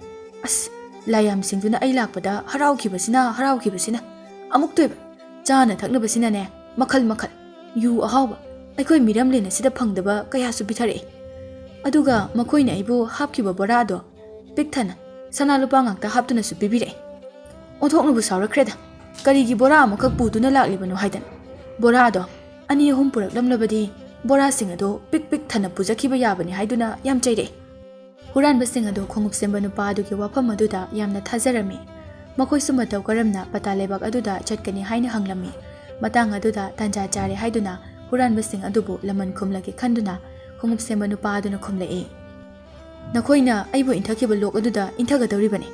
ꯑꯁ, ꯂꯥꯏꯌꯥꯝꯁꯤꯡꯗꯨꯅ ꯑꯩ ꯂꯥꯛꯄꯗ ꯍꯔꯥꯎꯈꯤꯕꯁꯤꯅ, ꯍꯔꯥꯎꯈꯤꯕꯁꯤꯅ꯫ ꯑꯃꯨꯛꯇꯣꯏꯕ ꯆꯥꯅ ꯊꯛꯅꯕꯁꯤꯅꯅꯦ, ꯃꯈꯜ ꯃꯈꯜ꯫ ꯌꯨ ꯑꯍꯥꯎꯕ, ꯑꯩꯈꯣꯏ ꯃꯤꯔꯝꯂꯦꯟ ꯑꯁꯤꯗ ꯐꯪꯗꯕ ꯀꯌꯥꯁꯨ ꯄꯤꯊꯔꯛꯏ꯫ ꯑꯗꯨꯒ ꯃꯈꯣꯏꯅ ꯑꯩꯕꯨ ꯍꯥꯞꯈꯤꯕ ꯕꯣꯔꯥꯗꯣ ꯄꯤꯛ ꯊꯟꯅ ꯁꯅꯥ ꯂꯨꯄꯥ ꯉꯥꯛꯇ ꯍꯥꯞꯇꯨꯅꯁꯨ ꯄꯤꯕꯤꯔꯛꯏ꯫ ꯑꯣꯟꯊꯣꯛꯅꯕꯨ ꯁꯥꯎꯔꯛꯈ꯭ꯔꯦꯗ꯫ ꯀꯔꯤꯒꯤ ꯕꯣꯔꯥ ꯑꯃꯈꯛ ꯄꯨꯗꯨꯅ ꯂꯥꯛꯂꯤꯕꯅꯣ ꯍꯥꯏꯗꯅ꯫ ꯕꯣꯔꯥꯗꯣ ꯑꯅꯤ ꯑꯍꯨꯝ ꯄꯨꯔꯛꯂꯝꯂꯕꯗꯤ ꯕꯣꯔꯥꯁꯤꯡ ꯑꯗꯨ ꯄꯤꯛ ꯄꯤꯛ ꯊꯟꯅ ꯄꯨꯖꯈꯤꯕ ꯌꯥꯕꯅꯤ" ꯍꯥꯏꯗꯨꯅ ꯌꯥꯝ ꯆꯩꯔꯛꯏ꯫ ꯍꯨꯔꯥꯟꯕꯁꯤꯡ ꯑꯗꯨ ꯈꯣꯡꯎꯞ ꯁꯦꯝꯕ ꯅꯨꯄꯥ ꯑꯗꯨꯒꯤ ꯋꯥꯐꯝ ꯑꯗꯨꯗ ꯌꯥꯝꯅ ꯊꯥꯖꯔꯝꯃꯤ꯫ ꯃꯈꯣꯏꯁꯨ ꯃꯇꯧ ꯀꯔꯝꯅ ꯄꯇꯥ ꯂꯩꯕꯥꯛ ꯑꯗꯨꯗ ꯆꯠꯀꯅꯤ ꯍꯥꯏꯅ ꯍꯪꯂꯝꯃꯤ꯫ ꯃꯇꯥꯡ ꯑꯗꯨꯗ ꯇꯥꯟꯖꯥ ꯆꯥꯔꯦ ꯍꯥꯏꯗꯨꯅ ꯍꯨꯔꯥꯟꯕꯁꯤꯡ ꯑꯗꯨꯕꯨ ꯂꯃꯟ ꯈꯨꯝꯂꯒꯦ ꯈꯟꯗꯨꯅ ꯈꯣꯡꯎꯞ ꯁꯦꯝꯕ ꯅꯨꯄꯥ ꯑꯗꯨꯅ ꯈꯨꯝꯂꯛꯏ, "ꯅꯈꯣꯏꯅ ꯑꯩꯕꯨ ꯏꯟꯊꯈꯤꯕ ꯂꯣꯛ ꯑꯗꯨꯗ ꯏꯟꯊꯒꯗꯧꯔꯤꯕꯅꯤ꯫"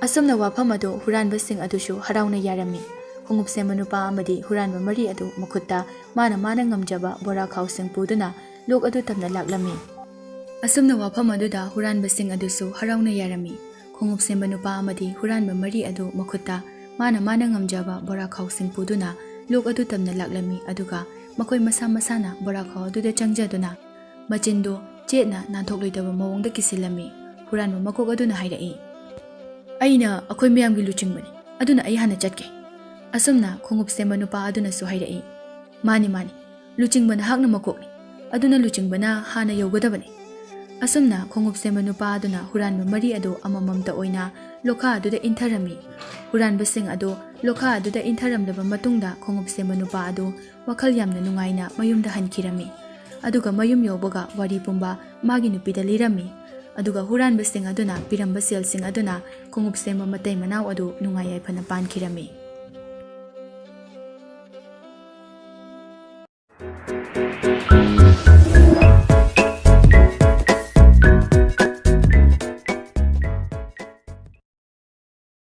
ꯑꯁꯨꯝꯅ ꯋꯥꯐꯝ ꯑꯗꯨ ꯍꯨꯔꯥꯟꯕꯁꯤꯡ ꯑꯗꯨꯁꯨ ꯍꯔꯥꯎꯅ ꯌꯥꯔꯝꯃꯤ꯫ ꯈꯣꯡꯎꯞ ꯁꯦꯝꯕ ꯅꯨꯄꯥ ꯑꯃꯗꯤ ꯍꯨꯔꯥꯟꯕ ꯃꯔꯤ ꯑꯗꯨ ꯃꯈꯨꯠꯇ ꯃꯥꯅ ꯃꯥꯅ ꯉꯝꯖꯕ ꯕꯣꯔꯥ ꯈꯥꯎꯁꯤꯡ ꯄꯨꯗꯨꯅ ꯂꯣꯛ ꯑꯗꯨ ꯇꯝꯅ ꯂꯥꯛꯂꯝꯃꯤ꯫ ꯑꯁꯨꯝꯅ ꯋꯥꯐꯝ ꯑꯗꯨꯗ ꯍꯨꯔꯥꯟꯕꯁꯤꯡ ꯑꯗꯨꯁꯨ ꯍꯔꯥꯎꯅ ꯌꯥꯔꯝꯃꯤ꯫ ꯈꯣꯡꯎꯞ ꯁꯦꯝꯕ ꯅꯨꯄꯥ ꯑꯃꯗꯤ ꯍꯨꯔꯥꯟꯕ ꯃꯔꯤ ꯑꯗꯨ ꯃꯈꯨꯠꯇ ꯃꯥꯅ ꯃꯥꯅ ꯉꯝꯖꯕ ꯕꯣꯔꯥ ꯈꯥꯎꯁꯤꯡ ꯄꯨꯗꯨꯅ ꯂꯣꯛ ꯑꯗꯨ ꯇꯝꯅ ꯂꯥꯛꯂꯝꯃꯤ꯫ ꯑꯗꯨꯒ ꯃꯈꯣꯏ ꯃꯁꯥ ꯃꯁꯥꯅ ꯕꯣꯔꯥ ꯈꯥꯎ ꯑꯗꯨꯗ ꯆꯪꯖꯗꯨꯅ ꯃꯆꯤꯟꯗꯨ ꯆꯦꯠꯅ ꯅꯥꯟꯊꯣꯛꯂꯣꯏꯗꯕ ꯃꯑꯣꯡꯗ ꯀꯤꯁꯤꯜꯂꯝꯃꯤ꯫ ꯍꯨꯔꯥꯟꯕ ꯃꯀꯣꯛ ꯑꯗꯨꯅ ꯍꯥꯏꯔꯛꯏ, "ꯑꯩꯅ ꯑꯩꯈꯣꯏ ꯃꯌꯥꯝꯒꯤ ꯂꯨꯆꯤꯡꯕꯅꯤ, ꯑꯗꯨꯅ ꯑꯩ ꯍꯥꯟꯅ ꯆꯠꯀꯦ꯫" ꯑꯁꯨꯝꯅ ꯈꯣꯡꯎꯞ ꯁꯦꯝꯕ ꯅꯨꯄꯥ ꯑꯗꯨꯅꯁꯨ ꯍꯥꯏꯔꯛꯏ, "ꯃꯥꯅꯤ, ꯃꯥꯅꯤ, ꯂꯨꯆꯤꯡꯕ ꯅꯍꯥꯛꯅ ꯃꯀꯣꯛꯅꯤ, ꯑꯗꯨꯅ ꯂꯨꯆꯤꯡꯕꯅ ꯍꯥꯟꯅ ꯌꯧꯒꯗꯕꯅꯤ꯫" ꯑꯁꯨꯝꯅ ꯈꯣꯡꯎꯞ ꯁꯦꯝꯕ ꯅꯨꯄꯥ ꯑꯗꯨꯅ ꯍꯨꯔꯥꯟꯕ ꯃꯔꯤ ꯑꯗꯨ ꯑꯃꯃꯝꯇ ꯑꯣꯏꯅ ꯂꯣꯈꯥ ꯑꯗꯨꯗ ꯏꯟꯊꯔꯝꯃꯤ꯫ ꯍꯨꯔꯥꯟꯕꯁꯤꯡ ꯑꯗꯨ ꯂꯣꯈꯥ ꯑꯗꯨꯗ ꯏꯟꯊꯔꯝꯂꯕ ꯃꯇꯨꯡꯗ ꯈꯣꯡꯎꯞ ꯁꯦꯝꯕ ꯅꯨꯄꯥ ꯑꯗꯨ ꯋꯥꯈꯜ ꯌꯥꯝꯅ ꯅꯨꯡꯉꯥꯏꯅ ꯃꯌꯨꯝꯗ ꯍꯟꯈꯤꯔꯝꯃꯤ꯫ ꯑꯗꯨꯒ ꯃꯌꯨꯝ ꯌꯧꯕꯒ ꯋꯥꯔꯤ ꯄꯨꯝꯕ ꯃꯥꯒꯤ ꯅꯨꯄꯤꯗ ꯂꯤꯔꯝꯃꯤ꯫ ꯑꯗꯨꯒ ꯍꯨꯔꯥꯟꯕꯁꯤꯡ ꯑꯗꯨꯅ ꯄꯤꯔꯝꯕ ꯁꯦꯜꯁꯤꯡ ꯑꯗꯨꯅ ꯈꯣꯡꯎꯞ ꯁꯦꯝꯕ ꯃꯇꯩ ꯃꯅꯥꯎ ꯑꯗꯨ ꯅꯨꯡꯉꯥꯏ ꯌꯥꯏꯐꯅ ꯄꯥꯟꯈꯤꯔꯝꯃꯤ꯫